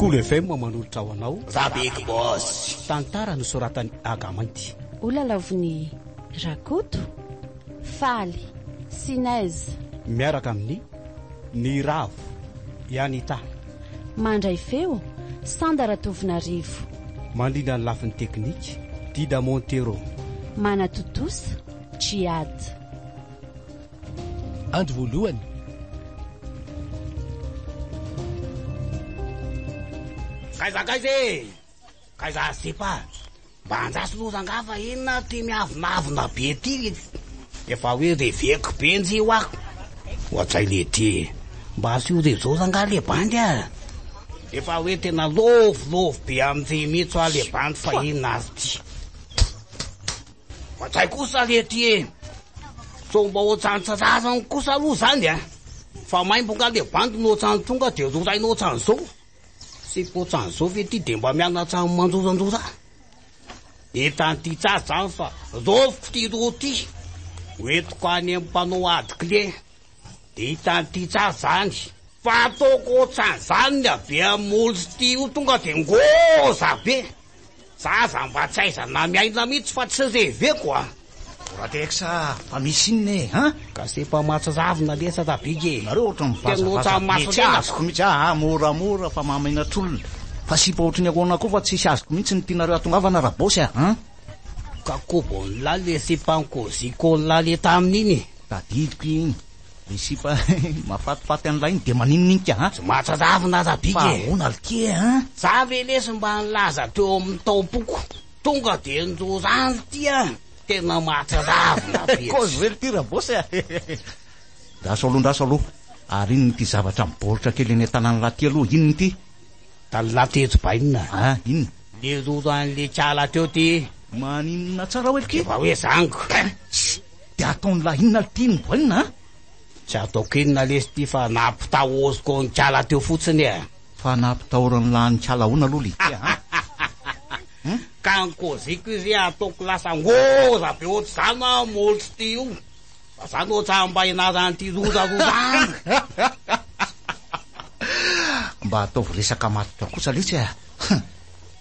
Kolo FM manolotra ho anao. Za Big Boss. Tantara nosoratan'i Aga Mainty. Holalaovin'i Rakoto, Faly, Sinez. Miaraka amin'ny Niravo, i Anita. Mandray feo, Sanda Ratovonarivo. Mandrindra ny lafiny teknika, Dida Montero. Manatontosa, Djihad. Andro voalohany. Kaiza kaiza e! Kaiza sipa! Mba andraso aloha rangaha fa inona ty miavonavona be ty? Efa hoe reveko be njy hoa! Ohatray le ty e! Mba asio réseau rangaha le bandy a! Efa hoe tena love love be amin'ity mihitsy hoa le bandy fa inona ary ty? Ohatray kosa le ty e! Sao mba ohatran'ny tsy rariny kosa aloha zany a! Fa maimbo nga le bandy no ohatran'ny tonga de roraina ohatran'izao? Sipa ohatran'izao ve ty de mba mianatra mandorandora? Hitan'ity tsara zany fa raofiko ty roa ty, hoentiko any amin'ny mpanao ady kle, de hitan'ity tsara zany fa ataoko ohatran'izany ny habean'ny molotry io tonga de ngôza be! Za aza mba tsy aiza na miaina mihitsy fa tsy reveko a! Ratex a, fa misy inona e, an? Ka sipa mahatsiravina lesy Rabika e! Nareo ohatran'ny Tena mivazavaza ohatran'ny be maso tsy lena. azoko mihitsy aa, moramora fa mahamenatr'olona. Fa sipa ohatry ny ahoana koa fa tsisy azoko mihitsy ny tianareo hatongavana Rabosy a, an? Ka kobon'lah le sipa nikôzikôn'lah le tamin'iny e! Tadidiko iny. Le sipa mahafatifaty an'lah iny dia maninona iny ka an? Tsy mahatsiravina Rabika Fa e! ahoana ry ke an? Za ve lesy mba nilaza teo amin'ny taom-poko, tonga dia nirorany ity an! Tena mahatsiravina be. Kôzy ve ity Rabosy a? Ndraso aloha, ndraso aloha. Ary inona ity zavatra mibaoritra kely eny an-tanan'lah ity aloha? Inona ity? Tan'lah tetsy bainina. Ah, inona? Le roran'le kala teo ty. Maninona tsara hoe ky? Efa hoe zango. Dia ataon'lah inona ity ny bainina a? Tsy ataoko inona lesy ity fa nampitahoziko ny kala teo fotsiny e. Fa nampitahoran'lah ny kala ahoana aloha le ity a? Ka ny kôziko izy ataoko lasa ngôza be ohatr'izany aho molotry ity io. Fa za no ohatran'ny mba ianaran'ity rorarora any. Mba ataovy resaka matotra kosa letsy a!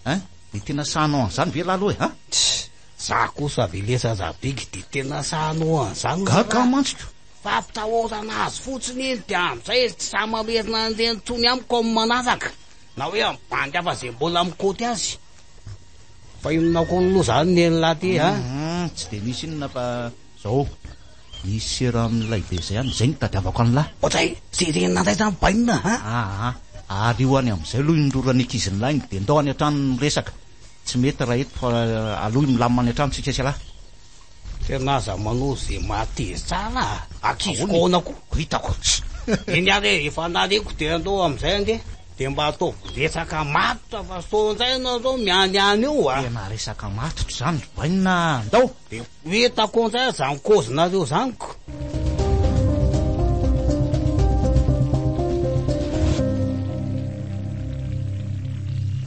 Hein? Dia tena sahanao an'izany ve lah aloha e? Hein? Tss! Za kosa ve lesy Rabiky dia tena sahanao an'izany Gaga zalahy? mantsy ko! Fampitahorana azy fotsiny iny dia amin'izay izy tsy sahy mamerina an'ireny intsony amiko amin'ny manaraka. Na hoe amin'ny bandy hafa izay mbola mikoty azy. Fa inona koa aloha izany ny an'lah ty a? Hum, tsy dia misy inona fa zao, misy sera amin'ilay be izay any, izay no itadiavako an'lah. Ohatray, jerena indray izany bainina a! Aa, ary io any amin'izay aloha iny roran'ny ankizin'lah iny, dia ndao any an-trano miresaka. Tsy mety raha eto fa aloha milamina any an-trano tsika sy ialahy. Tena aza manao ze mahatezitra ahy a! Ankizy Ahoana e? koa koa. Hitako. Eny ary e, efa nareko dia andao amin'izay ange. Dia mba ataovy resaka matotra fa sao indray ianareo mianiany eo a! Tena resaka matotra izany ry bainina a! Andao! Dia ho hitako indray izany kôzinareo izany ko!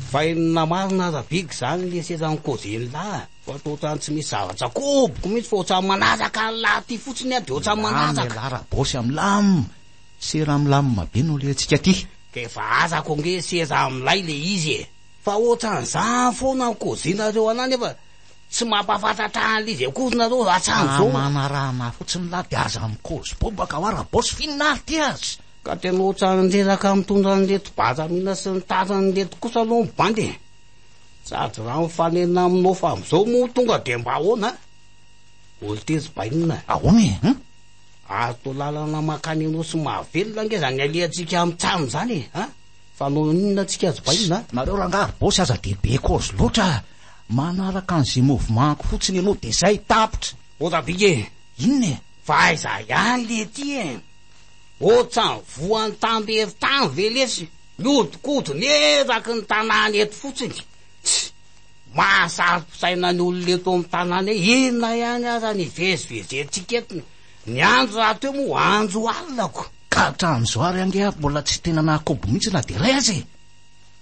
Fa inona marina Rabiky izany le seza nikôzin'lah a? Fa toa ohatran'ny tsy misy zavatra koboko mihitsy fa ohatran'ny manaraka an'lah ty fotsiny aho dia ohatran'ny Milamina manaraka. elah Rabosy a, milamina! Sera milamina be no alehantsika aty. Ka efa azako ange seza milay le izy e! Fa ohatran'izany foana ny kôzinareo anah nefa tsy mampahafantatra an'le izy akory nareo hatramin'izao. Fa manaraha anah fotsiny lah dia aza mikôzy bobaka hoa Rabosy f'inona ary ty aza? Ka tena ohatran'ny reraka mitondra an'ireto baramina sy ny tariny ireto kosa aloha ny bandy e! Sady raha mifanena amin'i Nôfa amin'izao moa tonga dia mba ahoana? Voltezy bainina. Ahoana e? Hum? Ary toa lalana mankany Anosy Mahavelona ange izany alehantsika amin'ny trano izany e! A? Fa noho inona tsika azo bainina a? Nareo rangahy ry boss aza dia be kôzy loatra a! Manaraka an'izay mouvement-ko fotsiny ianao dia zay, tapitra! Ô Rabika e! Inona e? Fa aiza ihany le ty e? Ohatran'ny voan'ny tambery tany ve lesy? Mihodinkodina eraky ny tanàna eto fotsiny. Tsia! Mahasaro-pisaina ny olona eto amin'ny tanàna e! Inona ihany aza ny hivezivezentsika eto? Ny andro rahateo moa andro alina ko! Ka hatramin'izao ary ange aho mbola tsy tena nahakobo mihitsy na dia iray aza e!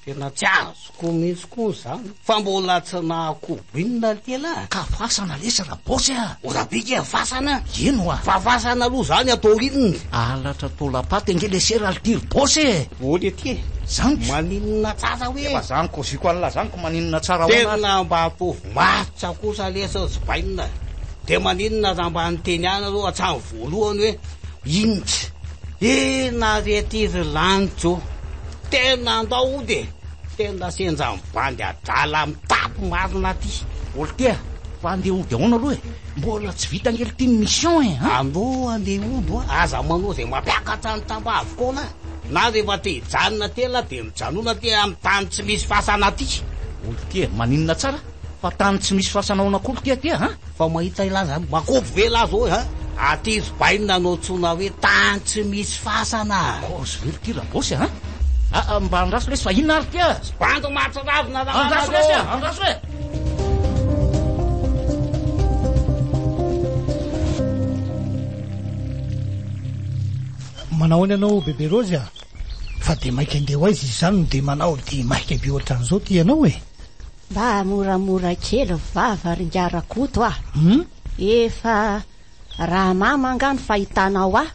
Tena tsy azoko mihitsy koa izany fa mbola tsy nahakobo inona tena a! Ka fasana lesy Rabosy a! O Rabika e, fasana? Eny oa! Fa fasana aloha izany atao inona? Halatra taolam-paty ange le sera ry ty ry Bosy e! Ô le ty e! Zany ko. Maninona tsara hoe? Efa zany koziko an'lah zany ko maninona tsara ahoana ary? Tena mba ataovy matotra kosa lesy ry Zibainina a! Dia maninona raha mba niteny ihany nareo hatramin'ny voalohany hoe inona? Inona re ity ry lanitra ô? Tena andao hody e! Tena sendra mibandy adala mitapy marina ty. Voltaire, fa andeha hody ahoana aloha e? Mbola tsy vita ange ity ny mission e, an? Andao andeha hody hoa, aza manao izay mampiakatra ny tambavy koa na rehefa te hijanona aty elah dia mijanona aty amin'ny tany tsy misy fasana aty. Voltaire, maninona tsara? Fa tany tsy misy fasana ahoana koa ity aty an? Fa mahita elah zany, makobo ve elah zao e, an? Aty ry bainina no antsoina hoe tany tsy misy fasana. Kozy ve ity rabosy an? Aa mba andraso lesy fa inona ary ity a? Bandy mahatsiravina raha Andraso lesy a! Andraso e! Manao ahoana ianao bebe Rose a? Fa dia maika andeha ho aiza izy izany no dia manao dia maika be ohatran'izao ity ianao e? Mba moramora kely vava ry ingahy Rakoto a! Hum? Efa raha mama angaha ny fahitanao ahy?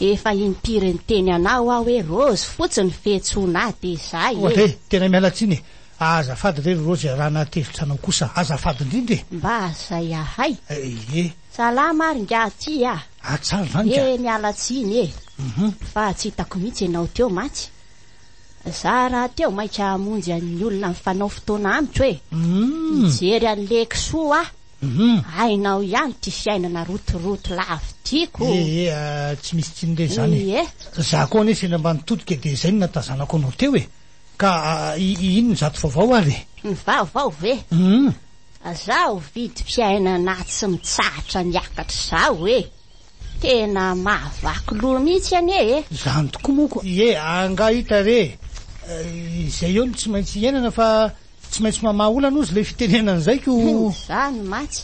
Efa impiry niteny anao aho hoe Rose fotsiny fiantsoana ahy dia izay e! Ohatra e! Tena miala tsiny e! Azafady re ry Rose raha nahatezitra anao kosa, azafady indrindra e! Mba izay ahay! Ie! Salama ary ingahy ty a! Ah tsara izany ka! Eh miala tsiny e! Fa tsy hitako mihitsy ianao teo mantsy. Za rahateo maika hamonjy an'ny olona mifanao fotoana amiko e! Hijery an'le kisoa aho. Hainao ihany ity fiainana rotoroto lavo ity ko! Eh eh, tsy misy tsiny re izany e! Ie. Za koa anie sendra mba nitodika dia izay no natazanako anao teo e! Ka inona izato vaovao ary e? Ny vaovao ve? Zaho vidim-piainana tsy mitsahatra miakatra izao e! Tena mahavaky loha mihitsy anie e! Izany tokoa moa ko! Ie, angaha hita re e! Izay eo no tsy maintsy iainana fa tsy maintsy mamaha olana ozy ilay fitenenana izay ko! Izany mantsy!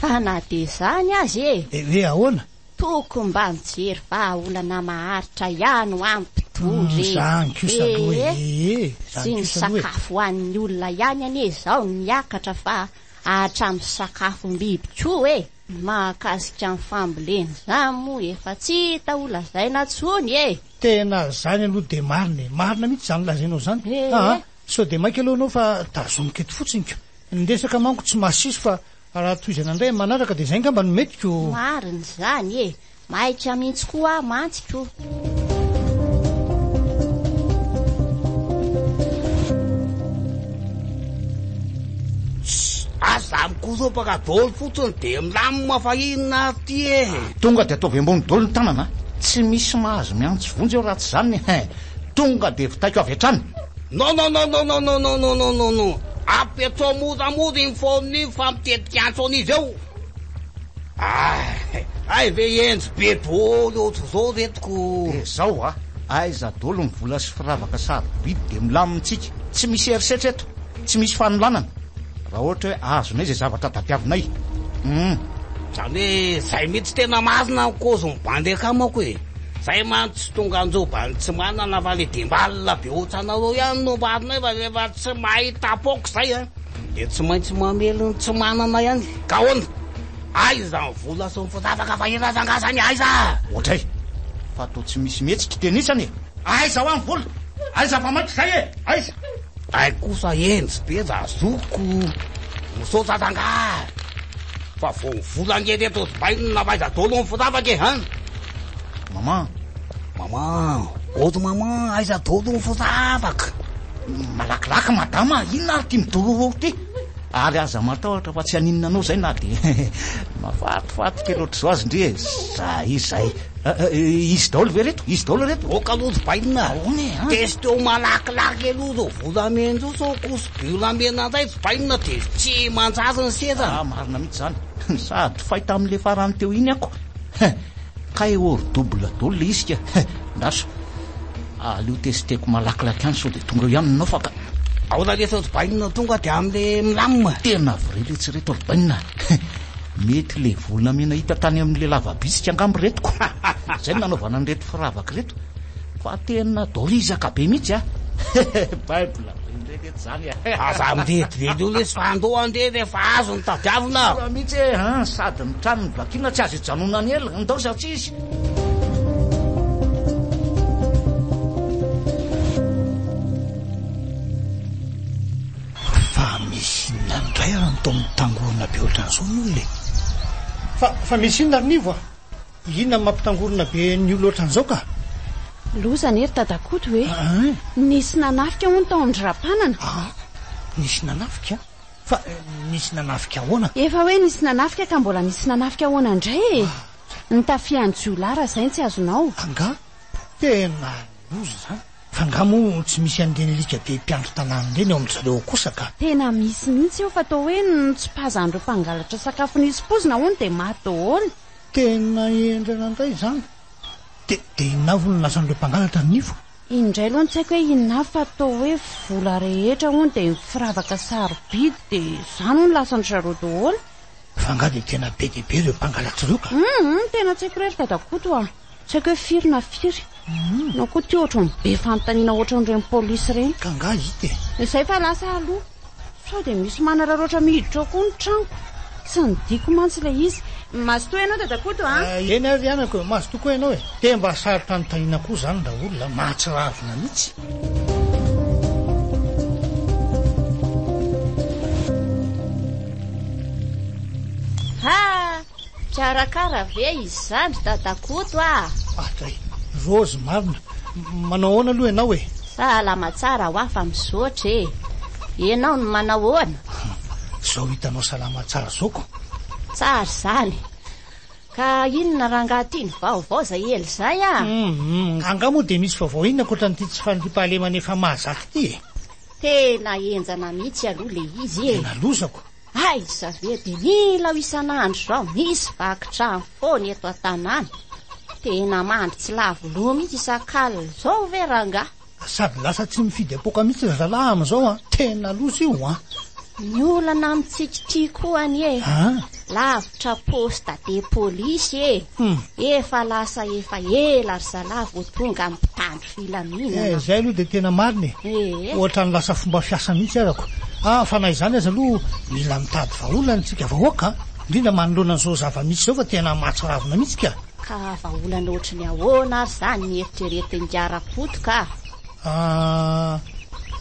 Fa na dia izany aza e! Hoe ahoana? Tokony mba mijery vahaolana maharitra ihany ho an'ny mpitondra e! Izany kosa aloha e! Tsy ny sakafo ho an'ny olona ihany anie izao no miakatra fa hatramin'ny sakafom-biby koa e! Ny mahakasika ny fambolena izany moa efa tsy hita ho lazaina intsony e! Tena izany aloha dia marina e! Marina mihitsy izany lazainao izany aa! Sao dia maika aloha ianao fa tazomiko eto fotsiny ko! Ny resaka manko tsy masiso fa raha tohizana indray amin'ny manaraka dia izay angamba no mety ko! Marina izany e! Maika mihitsy koa aho mantsy ko! Aza mikoropaka daholo fotsiny dia milamina fa inona ary ity e! Tonga dia ataovy ambony daholo ny tanana a! Tsy misy mahazo miantso vonjy eo raha tsy izany hein! Tonga dia vitaiko avy hatrany! Non non non non non non non non non non! Apetrao moramora iny phone iny fa mitetika hiantso an'izy eo! Ay, ay ve hendry be daholo ohatr'izao reto ko. Dia zao a, aiza daholo ny vola sy firavaka sarobidy dia milamina tsika, tsy misy herisetra eto, tsy misy fanolanana, raha ohatra hoe azonay izay zavatra tadiavinay. Hum. Zany hoe zay mihitsy tena marina ny kôzin'ny bandy akamako e. Zay mantsy tsy tonga anjoba ny tsy manana fa le dembalina be ohatranareo ihany no ambarinay fa rehefa tsy mahita poka zay a. Dia tsy maintsy mamely ny tsy manana ihany. Ka ahoana? Aiza ny vola sy ny firavaka fa ela rangaha zany aiza? Oadray! Fa toa tsy misy mihetsika teny isany e! Aiza hoa ny vola? Aiza fa maika izay e! Aiza? Hay kosa hendry be razoko. Misaotra rangaha. Fa vao ny vola ange reto ry bainina fa aiza daholo ny firavaka e han? Maman. Maman, ody maman, aiza daholo ny firavaka? Malakilaky madama a, inona ary ity midorororo ity? Ary aza matahotra fa tsy haninona anao izay na dia mafatifaty kely ohatr'izao azy ndry e. Zay izay. Izy daholo ve reto? Izy daholo reto? Aoka aloha ry bainina. Ahoana e? Testeo malakilaky aloha ireo volamena ireo sao koso-bolamena indray ry bainina dia tsy manjary ny sezany. Ah, marina mihitsy izany. Sady fay tamin'ilay farany teo iny ako. Kay or double daholo ilay izy ka. Ndraso. Aleo testeko malakilaky any sao dia tonga eo ihany ny nao fa ka. Ahoana lesy ry bainina tonga dia amin'ilay milamina. Tena vrai letsy reto ry bainina. Mety ilay volamena hita tany amin'ilay lava-bitsika angamba ireto ko. Izay no nanaovana an'ireto firavaka ireto. Fa tena dorizaka be mihitsy a. Bible be indray letsy izany a. Aza mirediredy eo lesy fa andao andeha rehefa azo ny tadiavina. Soa mihitsy e, an, sady ny trano no vakiana tsy azo ijanonana ela, andao za tsy izy. no toa mitangorona be ohatran'izao ny olona e? Fa, fa misy inona ry Nivo a? Inona no mampitangorona be ny olona ohatran'izao ka? Loza anie ry Dadakoto e! Nisy nanafika hono tao amin-dry Rapanana. Ah! Nisy nanafika? Fa nisy nanafika ahoana? Efa hoe nisy nanafika ka mbola nisy nanafika ahoana indray e? Nitafihan'ny jiolahy raha izay no tsy azonao. Angaha? Tena loza izany. Fa angaha moa tsy misy an'ireny alika be mpiandry tanàna ireny ao amin-dry zareo ao kosa ka? Tena misy mihitsy eo fa toa hoe notsipazan'ireo mpangalatra sakafo nisy poizina hono dia maty daholo. Tena henjana indray izany. Dia dia inona avy no lasan'ireo mpangalatra ry Nivo? Iny indray aloha no tsy haiko hoe inona avy fa toa hoe vola rehetra hono dia firavaka sarobidy dia izany hono lasan-dry zareo daholo. Fa angaha dia tena be dia be ireo mpangalatra ireo ka? Hum tena tsy haiko re ry Dadakoto a! Tsy haiko hoe firy na firy. Ianao koa ity ohatran'ny be fanontaniana ohatran'ireny polisy ireny. Ka angaha hita e? Izay fa lasa aloha. Sao dia misy manararaotra miditra ao koa ny tranoko. Tsy nidiko mantsy ilay izy. Mazotoa ianao Dadakoto a! Eny ary ry anako e, mazotoa koa ianao e. Dia mba sarotra anontaniana koa izany raolona, mahatsiravina mihitsy. Ha! Mpikarakara ve izany ry Dadakoto a! Adray, Rose marina. Manao ahoana aloha ianao e? Salama tsara ho aho fa misaotra e! Ianao no manao ahoana? Izao hitanao salama tsara izao ko! Tsara izany. Ka inona rangahy ity ny vaovao izay ela izay a? Hum, angaha moa dia misy vaovao inona ankoatran'ity tsy fandriampahalemana efa mahazatra ity e? Tena henjana mihitsy aloha ilay izy e! Tena lozako. Aiza ve dia mila ho isan'andro izao misy vaky trano foana eto an-tanàna. Tena mandry tsy lavo loha mihitsy isak'alina izao ve rangahy? Sady lasa tsy mifidy apoaka mihitsy ry zalahy amin'izao an! Tena loza io an! Ny olana amintsika ity koa anie lavitra poste de police e! Efa lasa efa ela ry zalahy vao tonga ny mpitandro filaminana. Eh, zay aloha dia tena marina e. Ee. Ohatran'ny lasa fomba fiasa mihitsy arako. Ah, fa na izany aza aloha mila mitady vahaolana isika vahoaka a. Indrindra manoloana an'izao zava-misy izao fa tena mahatsiravina mihitsy ka. Ka vahaolana ohatry ny ahoana ary izany ny eritreretin'i Rakoto ka? Ah,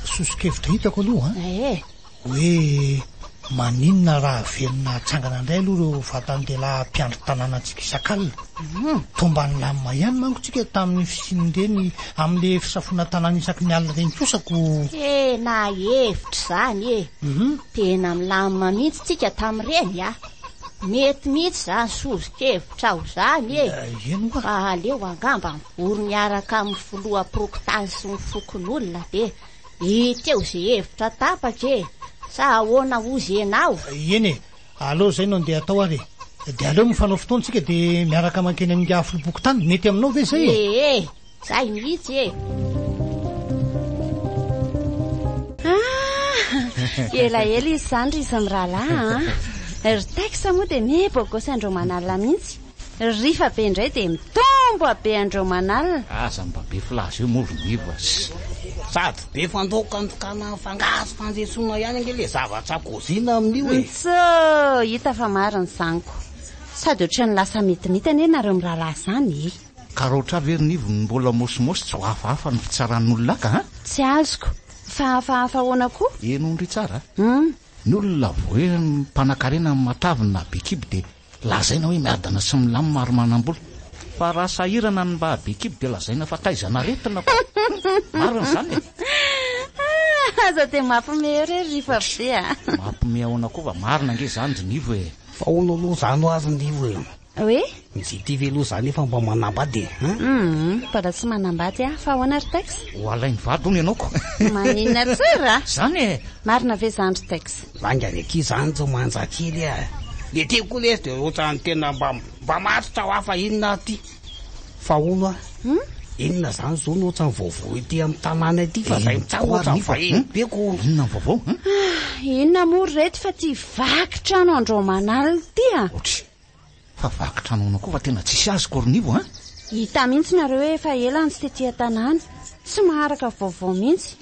soso-kevitra hitako aloha an. Ee. Hoe maninona raha averina atsangana indray aloha ireo vatan-dehilahy mpiandry tanànantsika isak'alina? Toa mba nilamina ihany manko tsika tamin'ny fisian'ireny amin'ilay fisafoana tanàna isaky ny alina ireny kosa ko. Tena hevitra izany e! Tena milamina mihitsy tsika tamin'ireny a! Mety mihitsy izany soso-kevitrao izany e! Eny hoa. Fa aleo angamba mivory miaraka amin'ny filoham-pokontany sy ny fokonolona dia Hita eo ze hevitra tapaka e! Sa ahoana hozy enao? Eny e! Aleo izay no andeha atao ary e! Dia aleo mifanao fotoana tsika dia miaraka mankeny amin'ingahy filoham-pokontany, mety aminao ve izay e? Ee! Zay mihitsy e! Ah! Elaela izy izany ry izy mirahalahy an! Ry Tex moa dia miebogosa andreo manalina mihitsy. Rifa be indray dia mitombo habe andreo manalina. Aza mba be filaza eo moa ry Nivo a! Sady be fandokandokanana fangaha sy fanjesona ihany ange le zavatra kozina amin'io e! Ntsoo! Hita fa marina izany ko! Sady ohatran'ny lasa metimety anie nareo mirahalahy izany e! Ka raha ohatry ahy ve ry Nivo no mbola môsimôsy tsy ho hafahafa ny fitsaran'olona ahy ka an! Tsy azoko! Fa hafahafa ahoana koa? Henoy ndry tsara a! Ny olona vao hoe mpanankarena matavy na be kibo dia Lazaina hoe miadana sy milamina ary manambola. Fa raha sahirana ny mba be kibo dia lazaina fa taizan'aretina ko. Marina izany e. Aza dia mampime eo re ry Rifa be a. Mampime ahoana koa fa marina ange izany ry Nivo e. Fa hono aloha izany ho azy Nivo e. Hoe? Ny JT ve aloha izany efa mba manambady e? Hein? Hum, mbola tsy manambady aho. Fa ahoana ry Tex? Ho alainy vady hono ianao ko. Maninona tsara? Izany e. Marina ve izany ry Tex? Lainga ny akia zany tsy manja kely a! Le teo koa lesy de otrany tena mba mba matotra hoa fa inona ary ty? Fa hono a! Inona zany zao no otrany vaovao ety amin'ny tanàna ety fa zay mitsaho otrany vahiny be ko! Inona ny vaovao an? Inona moa ry reto fa ty vaky trano Andraomanalina ty a! Otry! Fa vaky trano ahoana koa fa tena tsisy azoko ry Nivo a! Hita mihitsy nareo hoe efa ela no tsy tety an-tanàna. Tsy maharaka vaovao mihitsy.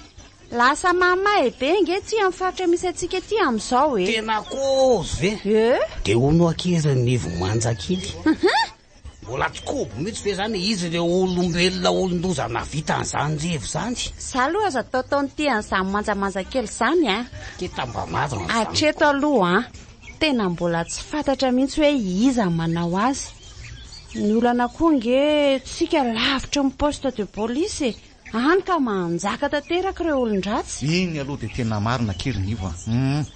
Lasa mamay be ange ity amin'ny faritra misy antsika ity amin'izao e! Tena kôzy ve? Ee! Dia hono akia ry Nivo manja kely. Mbola tsy kobo mihitsy ve zany izy ireo olombelona olon-doza nahavita an'izany revy izany? Za aloha aza ataotao tia an'izany manjamanja kely izany a. Keta mba marina izany. Hatreto aloha an, tena mbola tsy fantatra mihitsy hoe iza no manao azy. Ny olana koa ange tsika lavitry ny poste de police e. Hany ka manjaka tanteraka ireo olon-dratsy. Iny aloha dia tena marina akia ry Nivo a! Hum.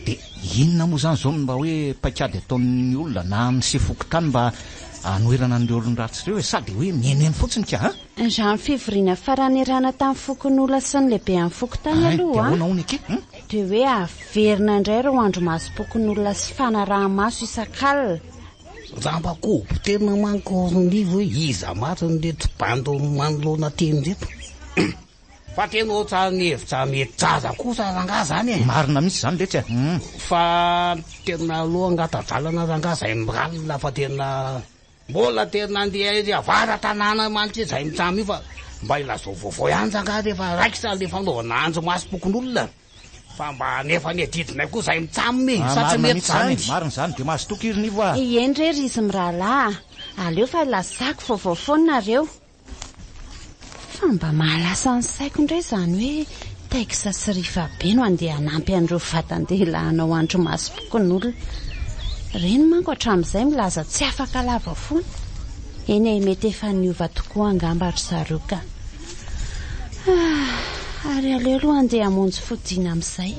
Dia inona moa izany izao no mba hoe paikady ataon'ny olona na amin'ny sefo fokontany mba hanoherana an'ireo olon-dratsy ireo e? Sa dia hoe mihainohaino fotsiny ka a? Raha ny fivoriana farany niarahana tamin'ny fokonolona sy ny lehiben'ny fokontany Hay, dia aloha ahoana hono akia? Hum. dia hoe averina indray ireo andrimasom-pokonolona sy fanaraha-maso isak'alina. Raha mba kobo tena manko Nivo hoe iza marina ireto bandy manoloana teny ireto. Fa tena ohatran'ny hevitra mety tsara kosa rangaha zany e. Marina mihitsy zany letsy a. Fa tena aloha angata-dalana rangaha zay miralina fa tena mbola tena andeha ery avara-tanàna mantsy zay mitsam io fa mba ilazao vaovao ihany rangaha rehefa raikitra le fanaovana andrimasom-pokonolona. Fa mba hanefa ny adidinay koa zahay mitsam e! Sa tsy mety izany? Marina izany, dia mahazo toky ry Nivo a! Eny re ry izy mirahalahy a! Aleo fa lazako vaovao foana nareo. Fa mba mahalasa ny saiko indray izany hoe Tex sy Rifa be no andeha hanampy an'ireo vatan-dehilahy hanao andrimasom-pokonolona. Ireny manko hatramin'izay milaza tsy afaka lava foana. Eny e, mety efa niova tokoa angamba ry zareo ka. Ah, ary aleo aloha andeha hamonjy fodiana amin'izay.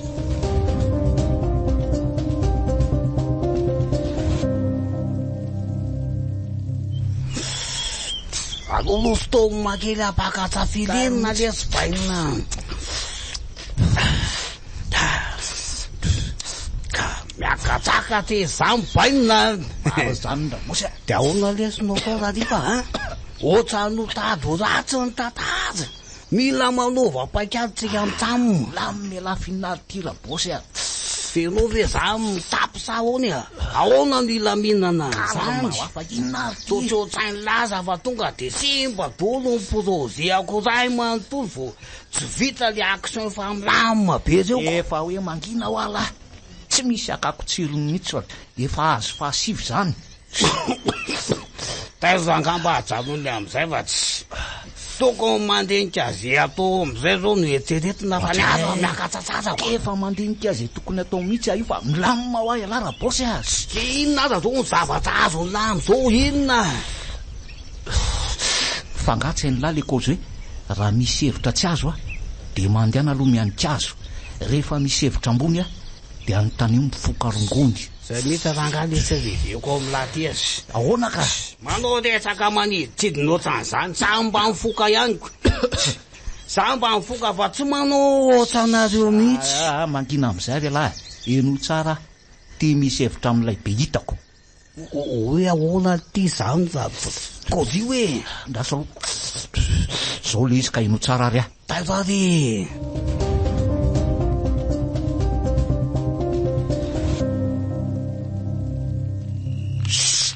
Alolo fotoana kely hampakatra filenina lesy bainina. Miakatsaka ty zany bainina. Maro zany ramose. Dia ahoana lesy no atao Rariva a? Ohatran'ny ho tady ho ratsy ny tantara. Mila manova paikady tsika mitsam. Milamina elah finina ary ty rabosy a. Feno ve za mitapy sa ahoana e? Ahoana no hilaminana an'izany? Hafa inona ary ty? Toa tsy ohatran'ny laza fa tonga dia simba daholo ny projet-ko iray manontolo vao tsy vita le action efa milamina be reo ko. Efa hoe mangina hoa lah. Tsy misy hakako tsirony mihitsy fa efa azo fahasivy izany. Taiza angamba ajanony amin'izay fa tsy tokony mandinika ze atao amin'izay zao no eritreretina fa ny azy miakatsatsatsa ko. Efa mandinika ze tokony atao mihitsy aho io fa milamina hoa ialahy Rabosy a! Tsy inona aza zao ny zavatra azon'lah amin'izao inona? Fa angaha tsy hain'lah le kozy hoe raha misy hevitra tsy azo a dia mandehana aloha mihanika azo, rehefa misy hevitra ambony a dia anontanio mifoka rongony. Zay mihitsy rangahy le tsy reveko amin'lah ty a. Ahoana ka? Manao resaka manidintsidina ohatran'izany, za mba mifoka ihany ko. Za mba mifoka fa tsy manao ohatranareo mihitsy. Aa mangina amin'izay ary ialahy, henoy tsara aho, ty misy hevitra amin'ilay be hitako. Hoe ahoana ity zany ra Kôzy io e? Andraso aloha. Zao le izy ka henoy tsara ary aho. Taiza ary e? Chut!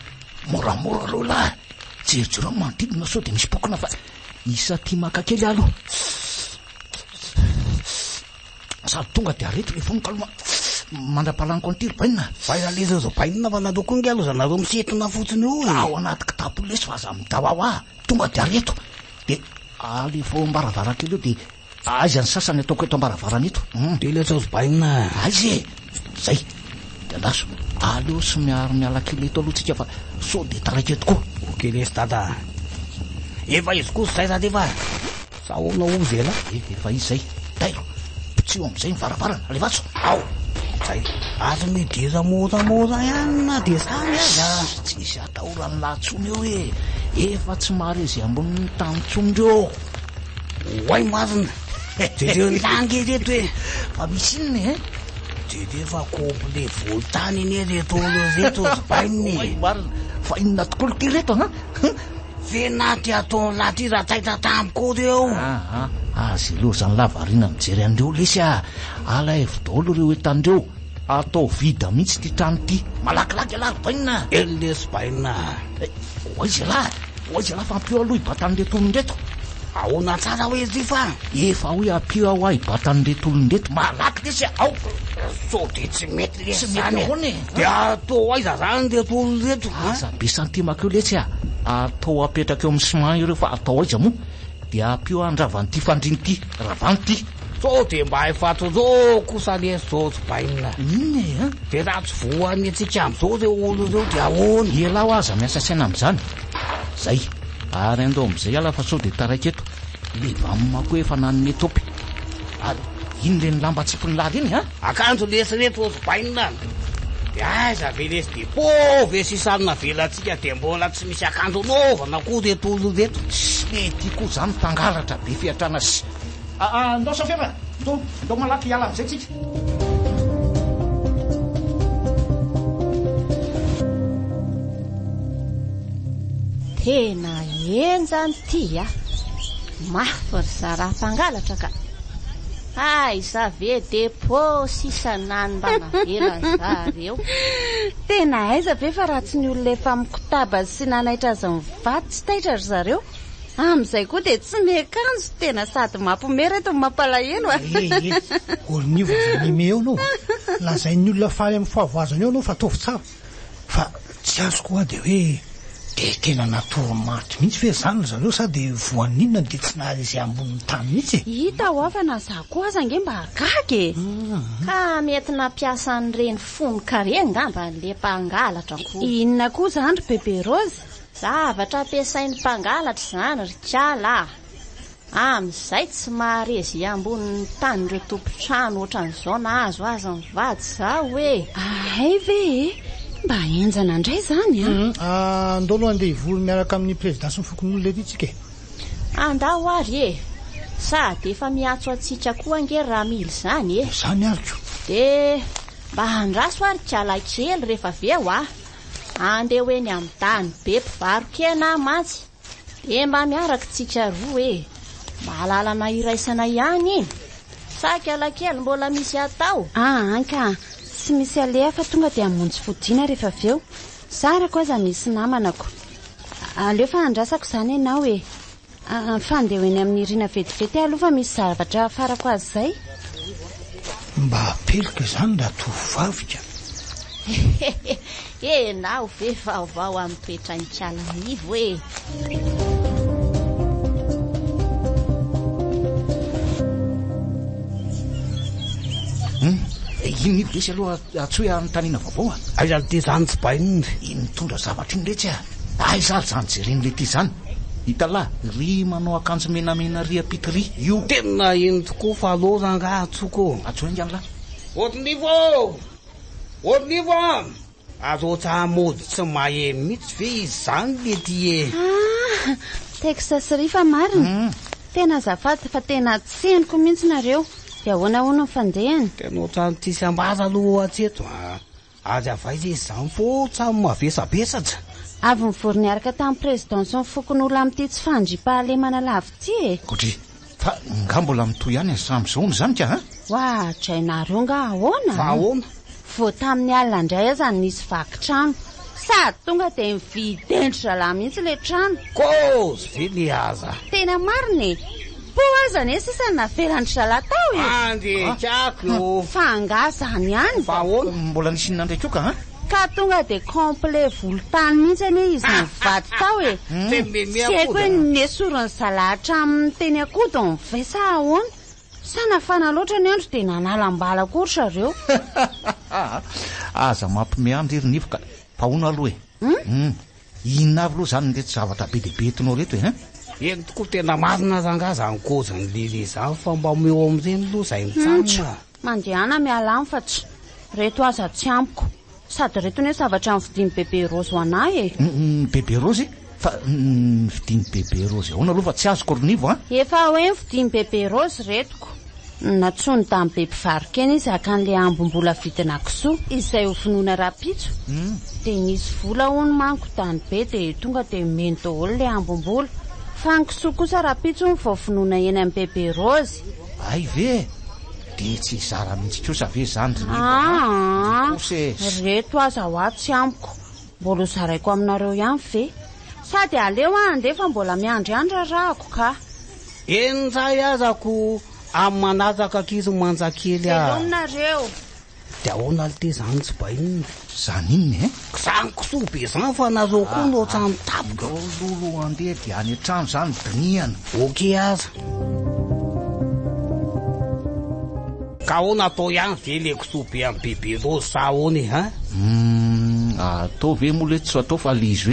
Moramora aloha lahy. Jerijereo ny manodidina sao dia misy pokona fa isa tia maka kely aho aloha. Sady tonga dia areto le vonoka aloha mandra-pahalaniko an'ity ry bainina. Aiza le ry bainina fa nareo koa nge aloha zanareo misintona fotsiny eo e. Ao anaty kitapo lesy fa aza midawawa. Tonga dia areto. Dia alefao am-baravarankely eo dia aiza ny sasany ataoko eto am-baravarana eto. Hum. Dia lesy ry bainina. Aiza e. Zay. Dia andraso. Aleo somary miala kely eto aloha tsika fa sao dia taraiky eto koa. Ok lesy dada. Efa izy kosa zay radefa. Sa ahoana hozy elah? Eh, efa izy zay. Tairo, potsiho amin'izay ny varavarana. Alefaso. Ao! Zay. Aza midira moramora ihany na dia zany aza. Tsy misy atahoran'ny lahy intsony eo e. Efa tsy mahare izay ambonin'ny tany intsony ireo. Oay marina. Jereo ny lahy ange ireto e. Fa misy inona e? Jereo fa complet volontany anie ireto olona ireto ry bainina e. Oay marina. Fa inona tokoa ity ireto an? Ve na ty ataon'lah ty raha taitra tamiko reo. Aa aza ilaozan'lah variana mijery an'ireo lesy a! Alaivo daholo ireo entana ireo, atao vide mihitsy ity trano ity, malakilaky ialahy ry bainina a! Eny lesy bainina a! Eh, ho aiza ialahy? Ho aiza ialahy fa ampio aloha hibata an'ireto olona ireto. Ahoana tsara hoe ry fa? Efa hoe ampio aho hibata an'ireto olona ireto, malaky lesy a! Ao! Sao dia tsy mety lesy Tsy mety zany e! ahoana e? Dia atao aiza zany ireto olona ireto a? Aza be santimaka eo letsy a! Atao apetraka eo amin'ny ciment ireo fa atao aiza moa? Dia ampio handrava an'ity fandriana ity, ravano ity. Sao dia mba efa tozao kosa lesy zao tsy bainina. Inona e, an? Dia raha tsy voan'ny antsika amin'izao ireo olona ireo dia ahoana? Ialahy hoa aza miasa saina amin'izany. Zay. Ary andao amin'izay ialahy fa sao dia taraiky eto. Le vam koa efa nanome topy. Ary iny ireny lamba tsipon'lah ireny an? Akanjo lesy ireto ry bainina an! Dia aiza ve lesy dia po ve sisa no navelantsika dia mbola tsy misy akanjo anaovana koa ireto olona ireto. Tsy le ity koa izany mpangalatra be fiatrana sy. Aa ndao safera, ndao, ndao malaky hiala amin'izay tsika. Tena henjana ity a! Mafy ry zaraha mpangalatra ka! Aiza ve depot sisa nany mba navelan zareo. Tena aiza ve fa raha tsy ny olona efa mikotaba sy nanaitra azy mivady tsy taitra ry zareo. Amin'izay koa dia tsy miakanjo, tena sady mampiomehy reto no mampalahelo a. Eh eh, Olonivo aza mime eo anao a. Lazain'ny olona faly amin'ny fahavoazana eo anao fa ataovy tsara. Fa tsy azoko hoa dia hoe dia tena natory maty mihitsy ve izany ry zareo sa dia voan'ny inona dia tsy nahare izay ambonin'ny tany mihitsy e? Hita hoa fa na za koa aza ange mba gaga e! Ka mety nampiasa an'ireny fonon-karena angamba le mpangalatra ko. Inona koa izany ry Bebe Rose? Zavatra ampiasain'ny mpangalatra izany ry kala a! Amin'izay tsy mahare ze ambonin'ny tany ireo tompon-trano ohatran'izao nahazo azy mivady izao e! Hay ve e! Mba henjana indray izany an! Andao aloha handeha hivory miaraka amin'ny prezida sy ny fokonolona ery tsika e! Andao ary e! Sady efa miantso antsika koa ange Ramily izany e! Izany ary ko! Dia mba andraso ary kala kely rehefa avy eo a! Andeha ho eny amin'ny tany be mpivaro-kena aho mantsy dia mba miaraka tsika roa e! Mba lalana iraisana ihany iny! Sa kala kely mbola misy atao? Aa ka! Tsy misy aleha fa tonga dia hamonjy fodiana rehefa avy eo. Zarako aza misy namana ko. Aleo fa andrasako izany ianao e! Fa andeha ho eny amin'i Irina vetivety aho aloha fa misy zavatra hafarako azy izay. Mba pelika izany ratovovavy ka! Enao ve vaovao amin'ny toetran'ikala Nivo e? Hum, iny Nivo lesy aloha antsoy hanontaniana vaovao a! Aiza ity izany tsy bainina? Iny mitondra zavatra iny retsy a! Aiza ary izany jereny lety izany? Hitalahy, ry manao akanjo menamena ry ampita ry, io. Tena iny tokoa fa loza angaha antsoko ô. Antsoy haingana lahy. Ornivo ô! Ornivo a! Aza ohatran'ny mody tsy maheno mihitsy ve izy izany lety e? Ah! Texas ry fa marina. Tena azafady fa tena tsy henoko mihitsy nareo. Dia ahoana hono ny fandehany? Tena ohatran'ny tsisy ambara aloha hatreto a! Ary avy aiza izy izany fô ohatran'ny mavesabesatra? Avy nivory niaraka tamin'ny président sy ny fokonolona amin'ity tsy fandriampahalemana lava ity e! Godry, fa nga mbola mitohy ihany hatramin'izao hono izany ka an? Oadrainareo nga ahoana? Fa ahoana? Vao tamin'ny alina indray aza no nisy vaky trano. Sady tonga dia nividy-dendry zalahy mihitsy ilay trano. Kôzy ve le aza? Tena marina e! Po aza anie sisa no navelan-dry zalahy tao e! Andekako io! Fa angaha izany ihany? Fa ahoana? Mbola nisy inona indray koa ka an? Ka tonga dia complet volontany mihitsy anie izy mivady tao e! Tsy Tsy haiko hoe nesorin'ny zalahy hatramin'ny teny an-kodiny ve sa ahoana? Sa nafana loatra ny andro dia nanalam-bala koa ry zareo? Aza mampime andry ry Nivo ka! Fa hono aloha e! Hum! Inona avy aloha izany ireto zavatra be dia be entinao ireto e hein? Eny tokoa tena marina rangaha izany kôzin'i Lily izany fa mba omeo amin'ireny aloha izay mijanona. Mandehana miala any fa tsy reto aza tsy ampiko. Sady reto anie zavatra novidian'i Bebe Rose ho anah e. Bebe Rose? Fa novidian'i Bebe Rose ahoana aloha fa tsy azoko ry Nivo a! Efa hoe novidian'i Bebe Rose ireto ko. Nantsoin'i Damy be mpivaro-kena izy haka an'ilay ambim-bola vidina kisoa izay ho vonoina rahampitso. Dia nisy vola hono manko Dany be dia tonga dia nomeny daholo ilay ambim-bola. Fa ny kisoa kosa rahampitso hono vao vonoina eny amin'i Bebe Rose. Hay ve e! Dia tsy hizara mihitsy kosa ve izany ry Nivo a! Aa! Ndry kosa e! Reto aza hoa tsy amiko. Mbola ho zaraiko aminareo ihany ve? Sady aleo aho handeha fa mbola miandry ihany raharahako ka. Eny ndray aza ko amin'ny manaraka akia ry manja kely a! Veloma nareo. De ahoana lty zany tsy bainina? Zany inona e? Zany kisoa be zany fa nareo koa no ohatran'ny mitapoka. Ndao lolo andeha dia any an-trano zany dinihana. Ok aza. Ka ahoana atao ihany ve le kisoa be an'i bebe Rose sa ahoana e hein? Humm atao ve moa le tsy atao fa le izy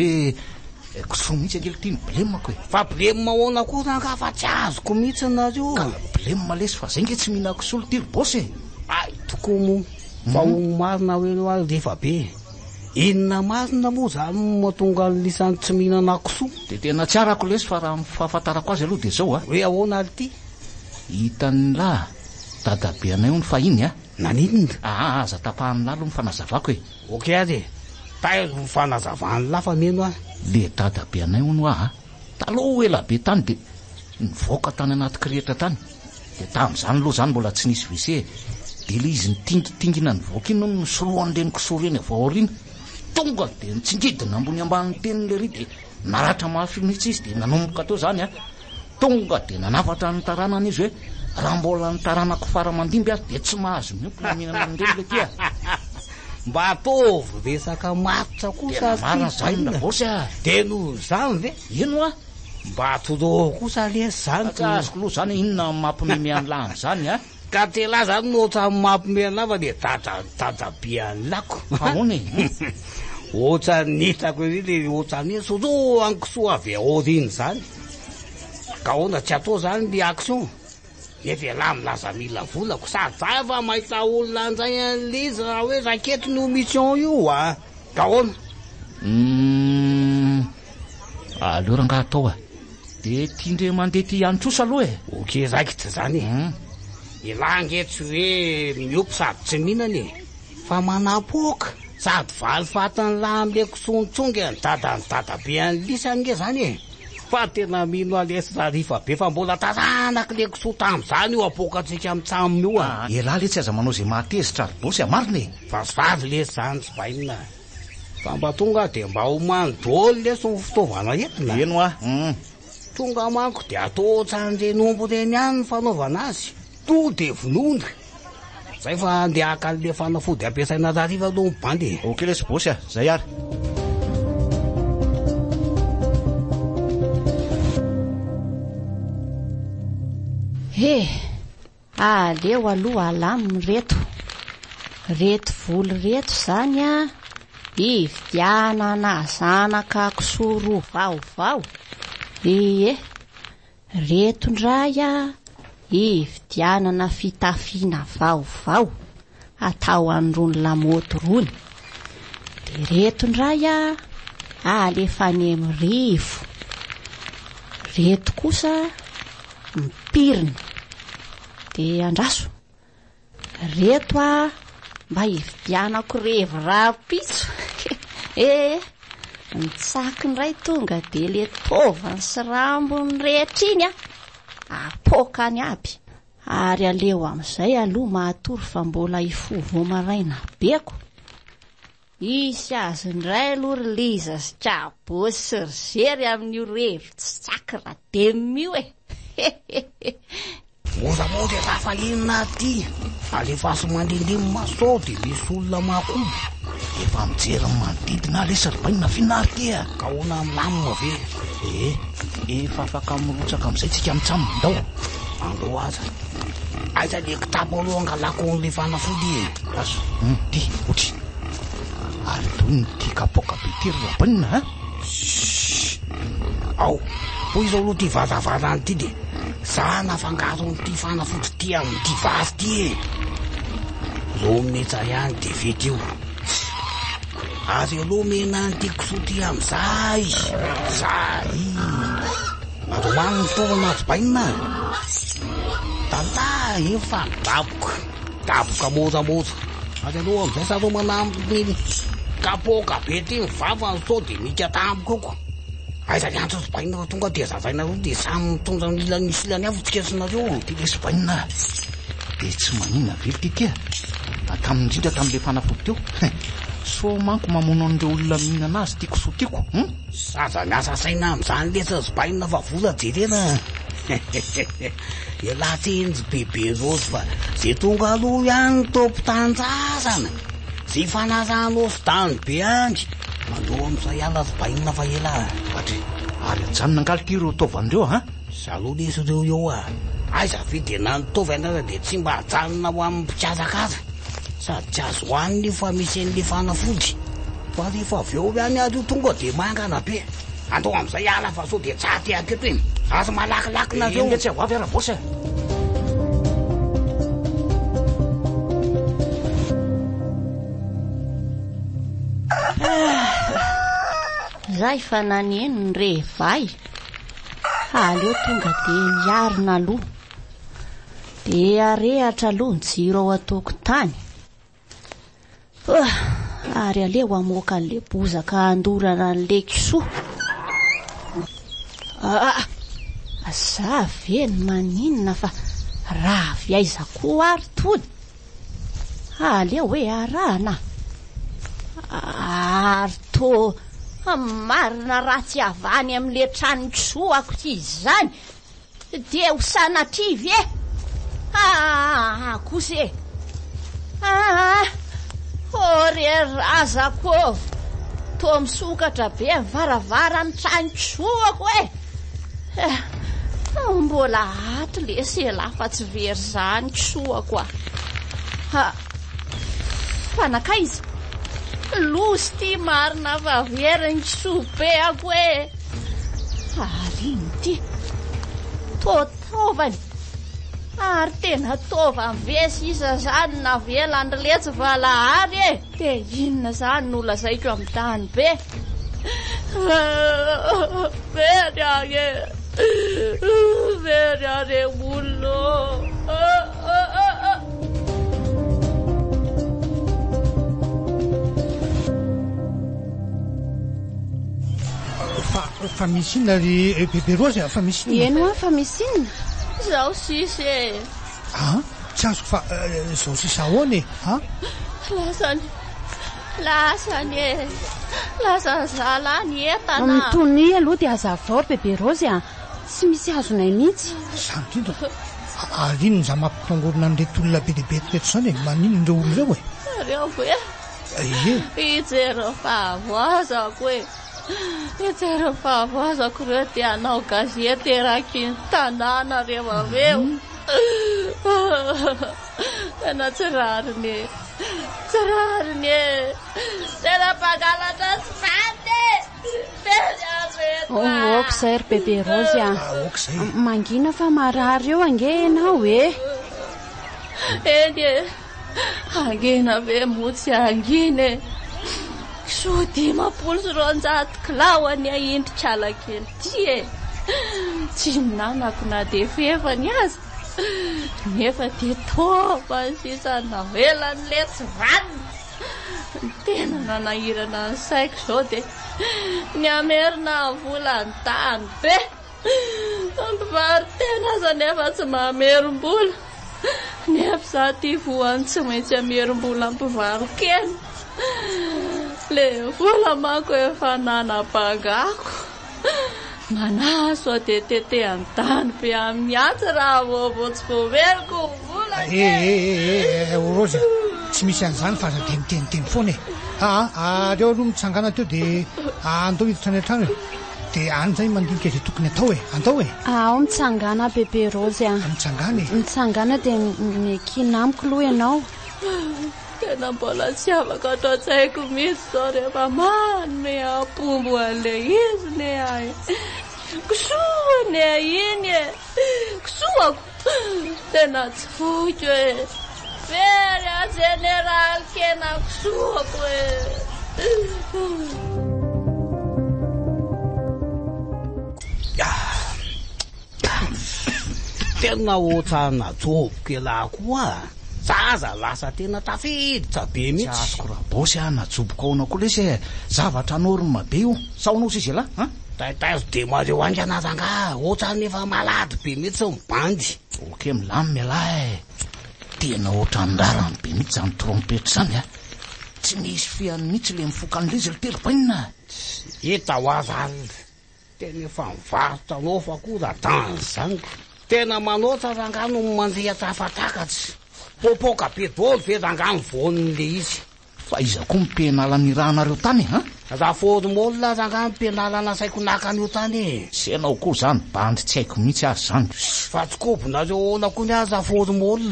hoe kisoa mihitsy ange lty no blem-ko e. Fa blem ahoana koa rangaha fa tsy azoko mihitsy nareo. Ka blem lesy fa zay nge tsy mihinana kisoa lty ry boss e. Hay tokoa moa fa ho marina hoe aloha ary rehefa be. Inona marina moa zany no mahatonga an'lisany tsy mihinana kisoa? De tena tsy arako lesy fa raha ny fahafantarako azy aloha de zao a. Hoe ahoana ary ity? Hitan'lah dadabe anay hono fahiny a. Naninona? Aa aza tapahan'lah aloha ny fanazavako e. Ok ary e. Taiza ny fanazavan'lah fa mino aho. Le dadabe anay hono aa. Taloha ela be tany de nivoaka tany anaty kirihitra tany. Dia tamin'izany aloha izany mbola tsy nisy WC e. Dia ilay izy nitingitingina nivoaka iny hono nosoloan'ireny kisoa ireny avy ao aoriana. Tonga dia nitsingidina ambony ambany teny lery dia naratra mafy mihitsy izy dia nanomboka teo izany an. Tonga dia nanafatra ny taranany izy hoe raha mbola ny taranako fara aman-dimby ary dia tsy mahazo miompy na mihinana an'ireny letia a. Mba ataovy resaka matotra kosa Tena marina izany Rabosy a. Dia noho izany ve? Ino hoa? Mba toroa kosa lesy zany Ka tsy azoko loha zany inona no mampimeme an'lah an'izany a? Ka tela zany no ohatran'ny mampime an'lah fa le dada dadabe an'lah ko. Fa ahoana e? Ohatran'ny hitako ery le ohatran'ny hoe sorohan'ny kisoa avy aoriana zany. Ka ahoana tsy atao zany le action? Nefa ialahy milaza mila vola ko sady za efa mahita olona ndray an'le izy raha hoe raketiny io mission io a! Ka ahoana? Humm aleo rangaha atao a! De ty ndray mandeha ty ihany kosa aloha e! Ok raikitra zany e! Ialahy ange tsy hoe miopy sady tsy mihinana e! Fa manapoaka sady valifatin'lah amle kisoa nitsonga ny dadan'i dadabe an'lisa ange zany e! Fa tena mino aho lesy Rarifa be fa mbola taranak'i le kisoa tamin'izany io apoakantsika mitsam io a! Elah letsy aza manao izay mahatezitra ry bosy a! Marina e! Vazivavy lesy zany tsy bainina a! Fa mba tonga dia mba omano daholo lesy ny fitaovana entina a! Eny hoa! Hum! Tonga manko dia atao ohatran'ireny omby ireny ihany ny fanaovana azy, to dia vonoina! Zay fa andeha haka an'le fanafody ampiasaina Rariva aloha ny bandy e! Ok lesy bosy a! Zay ary! He! Aleo aloha alamina ireto. Reto vola ireto izany an, hividianana zanaka kisoa roa vaovao. Ie! Reto indray a, hividianana fitafiana vaovao atao an'irony lamaody irony. Dia reto indray a, alefa any amin'ny rivo. Reto kosa mipirina. Dia andraso. Reto a, mba hividianako revy rahampitso ee, ny tsaky indray tonga dia le taovany sy rambony rehetra iny a, apoakany aby. Ary aleo amin'izay aloha matory fa mbola hifoha vao maraina be ko. Hisy azy indray aloha ry Liza sy Kabosy sy ry Zery amin'io revy tsy tsaky radem io e! Moramora elah fa inona ary ty? Alefaso mandehandeha ny maso sao dia misy olona mahakobo. Efa mijery ny manodidina aho lesy ry bainina f'inona ary ty a? Ka ahoana milamina ve? Ee, efa afaka mirotsaka amin'izay tsika mitsam, ndao. Andao aza. Aiza le kitapo aloha angalako an'le fanafody e? Azo, hum, ty, otry. Ary doniny ty kapoaka be ty ry rabainina a! Shhh! Ao, hoy izao aloha ty varavarana ity dia za nafangaro an'ity fanafody ity amin'ity vary ity e! Roa minitra ihany dia vita io. Ary aleo omena an'ity kisoa ity amin'izay. Zay! Androany ny fitaovana azo bainina. Tantara efa daboka. Daboka moramora. Ary aloha amin'izay saromana amin'ny kapoaka be ity ny vavany sao dia mika tampoka eo ko. Aiza ny antso ry bainina fa tonga dia zavainareo dia samy mitondra ny ilany sy ilany avy tsika sy nareo. Ty lesy bainina a! Dia tsy manina ve ity ty a? Tamin'ny indrindra tamin'ilay fanafody teo. Sao manko mamono an'ireo olona mihinana azy ity kisoa tiako, hum? Zaza miasa saina amin'izany letsy ry bainina fa vola jerena a! Ialahy tsinjo bebe Raozy fa ze tonga aloha ihany no tompon-tanindrazana. Ze fanasanao sy tany be any. Mandao amin'izay ala ry bainina fa ela a. Ohatry, ary ajanona angaha ity ireo taovana ireo a? Zalou lesy ireo eo a. Aiza ve dia na ny taovana aza dia tsy mba ajanona ho amin'ny mpikazakaza. Sady tsy azo hohanina io fa misy an'ilay fanafody. Fa rehefa avy eo ihany ary io tonga dia mangana be. Andao amin'izay hiala fa sao dia tsaty aketo e. Aza malakilaky nareo. Eny tsy ho avy ara boss e. Zay fa naneno ny revay. Aleo tonga dia miarina aloha. Dia arehatra aloha ny jiro ao an-tokotany. Ary aleo hamoaka an'ilay bozaka handorana an'ilay kisoa. Ah, za ve no maninona fa raha avy aiza koa ary tony? Aleo hoe arahana. Ary toa marina raha tsy avy any amin'ilay tranon-kisoako ity izany. Dia ho sanatria ve? Aa kosa e! Aa! Ô re razako ô! Toa misokatra be ny varavaran'ny tranon-kisoako e! Eh, mbola ato lesy elah fa tsy very izany kisoako a! Ha, fa nankaiza? Loza ity marina fa very ny kisoa be ako e! Ary inona ity? Toa taovany. Ary tena taovany ve sisa izany navelan-dry letsy valahary e? Dia inona izany no lazaiko amin'i Dany be? Very aho e! Very aho re olona ô! Fa, fa misy inona ry Bebe Rose a? Fa misy inona? Eny hoa, fa misy inona? Izao sisa e! An? Tsy azoko fa izao sisa ahoana e? An? Lasany, lasany e! Lasan'ny zalahy ny entana! Mitonia aloha dia hazavao ry Bebe Rose a! Tsy misy azonay mihitsy. Izany indrindra. Ary inona izany mampitangorona an'ireto olona be dia be eto ireto izany e? Maninona ireo olona ireo e? Nareo ve? Ie. Hijery ny fahavoazako e! Hijery ny fahavoazako ireo dia hanao gazety eraky ny tanàna rehefa avy eo. Tena tsy rariny e! Tsy rariny e! Tena mpangalatra tsy faty e! Very aho reto a! Aoka izay ry Bebe Rose a! Aoka izay. Mangina fa marary eo ange ianao e! Eny e! Hangina ve moa tsy hangina e! Kisoa 250 kilao anie indry kalakely ity e! Tsy nanako na dia fefany aza, nefa dia toa sisa navelan'ilay tsy vanona. Ny tena nanahirana ny saiko izao dia ny hamerina ny volan'i Dany be. Mpivaro-tena aza nefa tsy mamerim-bola. Nefa za ty voany tsy maintsy hamerim-bola mpivaro-kena. Le vola manko efa nanabangako. Manahy sao dia tetehan'i Dany be amin'ny antsy raha vao vao tsy voaveriko ny vola Eh, eh, eh, eh, eh, Rose a, tsy misy an'izany fa aza dia miteniteny foana e. Aa, aleo aloha mitsangana teo dia andao hiditra any an-trano e. Dia any zay mandinika izay tokony atao e! Andao e! Ao mitsangàna Bebe Rose a! Mitsangàna e! Mitsangàna dia miankina amiko aloha ianao. Tena mbola tsy afaka ato an-tsaiko mihitsy izao rehefa manome ampombo an'ilay izy ne aho e! Kisoa ne iny e! Kisoako! Tena tsy foiko e! Very aho jeneraly kena kisoako e! Tena ohatrana joboko elah koa a! Zaza lasa tena tafiditra be mihitsy. Tsy azoko rabosy a, najoboko ahoana koa lesy e! Zavatra norme be io, sa ahoana ozy izy elah an? Taitaizo dia mareho haingana rangaha, ohatran'ny efa malady be mihitsy ny bandy. Ok milamina ialahy e! Tena ohatran'ny rariny be mihitsy izany trompetra izany a! Tsy misy feany mihitsy le mifoka an'ilay izy ry Terobainina a! Hita ho azy alina. Tena efa mivarotra nôfa koa ra-Dan zany ko. Tena manoatra rangahy no mandeha tafatakatra. Popoka be daholo ve rangahy ny voan'le izy. Fa iza koa ny penala nirahanareo tany e? Raformol rangahy ny penala nasaiko naka an'io tany e. Tsy ianao koa zany bandy tsy haiko mihitsy ary zany. Fa tsy kobonareo ahoana koa ny ahy Raformol.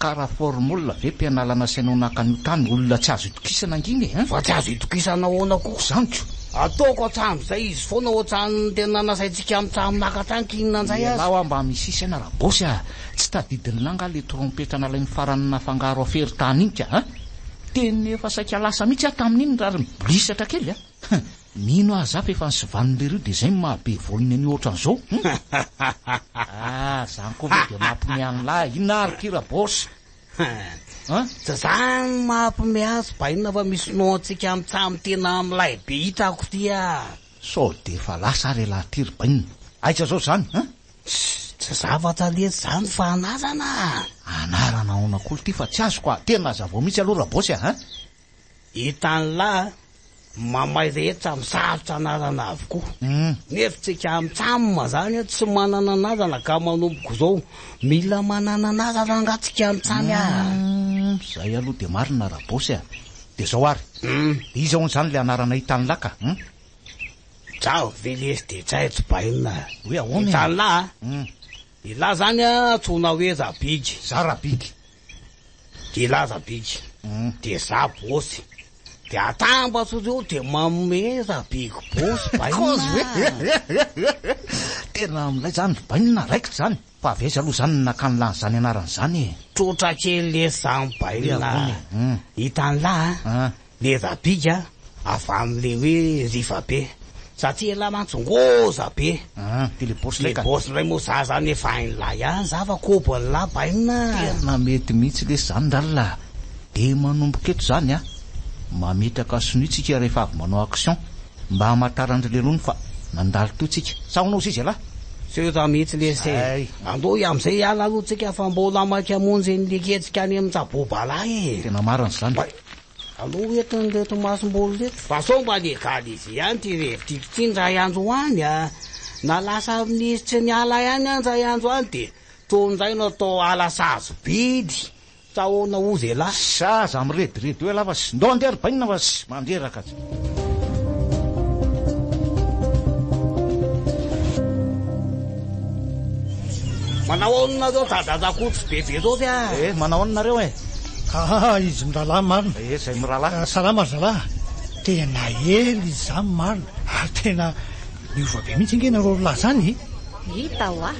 Ka Raformol ve penala nasainao naka an'io tany olona tsy azo itokisana angina e? Fa tsy azo itokisana ahoana koa? Zany ko. Ataoko hatramin'izay izy foana ohatran'ny tena nasaintsika mitsam naka tany k'inona indray aza. Ialahy hoa mba misy saina Rabosy a! Tsy tadidin'lah nga le trompetra nalain'ny farany nafangaro afery tany iny ka a! Tena efa saika lasa mihitsy aho tamin'iny raha ry mibolisatra kely a! Mino aho za fa efa nisivanin'i leroa dia izay no maha be volony an'io ohatran'izao hum! Ah, zany koa ve dia mampime an'lah, inona ary ity Rabosy? An? Tsy zany mampime azy ba inona fa misy nom antsika mitsam tena milay be hitako ty ah! Sao dia efa lasa ary elah ty ry bainina? Aiza zao zany an? Tsy zavatra letsy zany fa anarana a! Anarana ahoana koa lty fa tsy azoko a! Tena hazavao mihitsy aloha Rabosy a! An? Hitan'lah a! Mamay rehetra misarotra anarana avokoa. Nefa tsika mitsam zany a tsy manana anarana ka manomboka izao mila manana anarana angaha tsika mitsamy a! Zay aloha dia marina Rabosy a! Dia zao ary, dia iza hono zany le anarana hitan'lah ka? Zaho ve lesy de tsy hay tsibainina. Hoe ahoana e? Hitan'lah a! Elah zany a antsoina hoe Rabigy. Za Rabigy. De elah Rabigy. De za Bosy. De atambatro ireo de manome Rabigy Bosy bainina. Kozy ve? Tena milay zany ry bainina, raikitra zany. Fa avy aiza aloha zany no nakan'lah an'izany anarana izany e? Tsotra kely lesy zany bainina a. Hitan'lah a! Le Rabigy a, avy amle hoe riva be, satria elah mantsy ngôza be. Ah, de le boss ndray ka. Le boss ndray moa za zany efa hain'lah ihany za fa kobon'lah bainina. Tena mety mihitsy lesy zany rallah. De manomboka eto zany a, mametraka sonia tsika rehefa avy manao action, mba hamantaran-dry lerony fa nandalo teo tsika. Sa ahoana ozy izy elah? Seza mihitsy lesy e. Andao amizay hiala aloha tsika fa mbola maika hamonjy ny liketsika any amin'ny Tsabobalahy e. Tena marina zany. Alou entin'ireto masomboly ireto fa sao mba legaliser ihany ity revy ity indray andro any a! Na lasa misy tsy miala ihany an indray andro any dia toa indray no atao ala sarobidy sa ahoana hozy elah? Sa aza mirediredy eo elah fa sy ndao andeha ry bainina fa sy mandreraka aza. Manao ahoana nareo dada Rakoto sy bebe Raozy a? Eh, manao ahoana nareo e? Ah, izy mirahalahy marina. Eh, zay mirahalahy. Ah, salama ry zalahy. Tena ela izy izany marina. Ary tena niova be mihitsy ange nareo roalahy izany e. Hita hoa.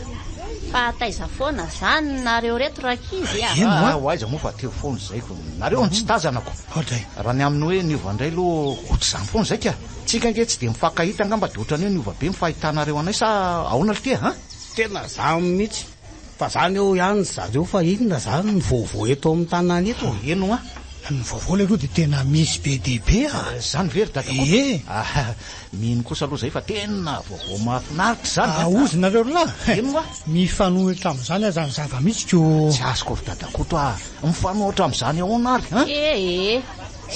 Fa taiza foana izany nareo reto rankizy a? Eny hoa. Ah, ho aiza moa fa teo foana izay ko. Nareo no tsy tazana ko. Ohatray. Raha ny amin'ny hoe niova indray aloha ohatr'izany foana izay ka. Tsika ange tsy dia mifankahita angamba dia ohatran'ny hoe niova be ny fahitanareo anay sa ahoana lty a? Tena zany mihitsy. Fa zany eo ihany ry zareo fa inona zany ny vaovao eto amin'ny tanàna eto? Eny hoa. Ny vaovao leroa dia tena misy be dia be a! Zany ve ry dada Koto? Ie. Ah, mino kosa aloha zay fa tena vaovao mahafinaritra izany a! Ahozy nareo ry lahy? Eny hoa. Mifanohitra amin'izany aza ny zava-misy ko. Tsy azoko ry dada Koto a! Mifanohitra amin'izany ahoana ary an? Ee,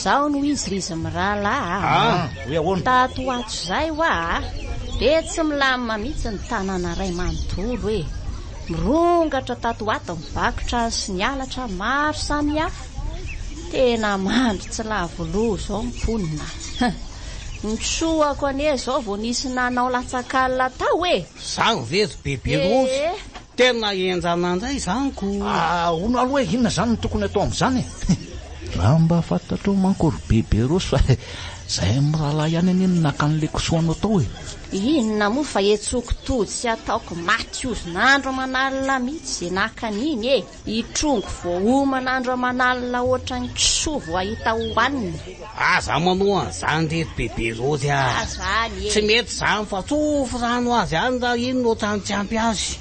zao no izy ry izy mirahalahy a! Ah, hoe ahoana? Tato ho ato izay hoa a, dia tsy milamina mihitsy ny tanàna iray manontolo e! Mirongatra tato ho ato ny vakotra sy ny halatra maro samihafa. Tena mandry tsy lavo loha izao ny mponina. Ny kisoako anie izao vao nisy nanao latsak'alina tao e! Zany ve ry bebe Rose? Tena henjana indray izany ko! Ahoana aloha e, inona izany no tokony atao amin'izany e? Raha mba fantatrao manko ry bebe Rose fa zahay mirahalahy ihany anie no naka an'ilay kisoanao tao e! Inona moa fa hetsoko tody sy ataoko maty ozon'andro aman'alina mihitsy izay naka an'iny e! Hitrongy voaomana andro aman'alina ohatran'ny kisoa vao hahita hohanina. Aza manao an'izany re ry bebe Rose a! Zany e! Tsy mety izany fa tsofy rano azy any raha iny no ohatran'ny tsy ampy azy.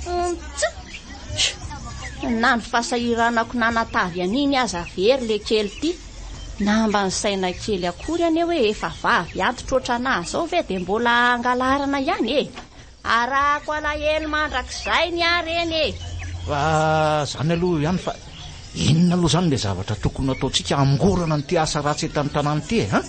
Tsa! Na ny fahasahiranako nanatavy an'iny aza very le kely ity. Na mba nisaina kely akory anie hoe efa vavy antitra ohatran'ahy izao ve dia mbola hangalarana ihany e! Arahako alahelo mandrakizay ny ahy reny e! Fa zany aloha ihany fa inona aloha zany le zavatra tokony ataontsika hamongorana an'ity asa ratsy eto an-tanàna ity e? An?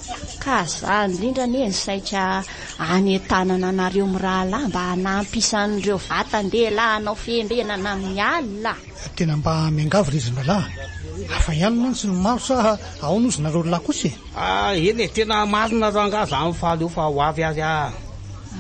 Ka zany indrindra anie no saika anentanana anareo mirahalahy mba hanampy isan'ireo vatan-dehilahy hanao fiambenana amin'ny alina. Tena mba miangavy ry zandrolahy a! Hafa ihany mantsy ny maro sa ahoana ozy nareo lahy kosa e? Ah, eny e, tena marina rangaha zany fa aleo fa ho avy ary ah.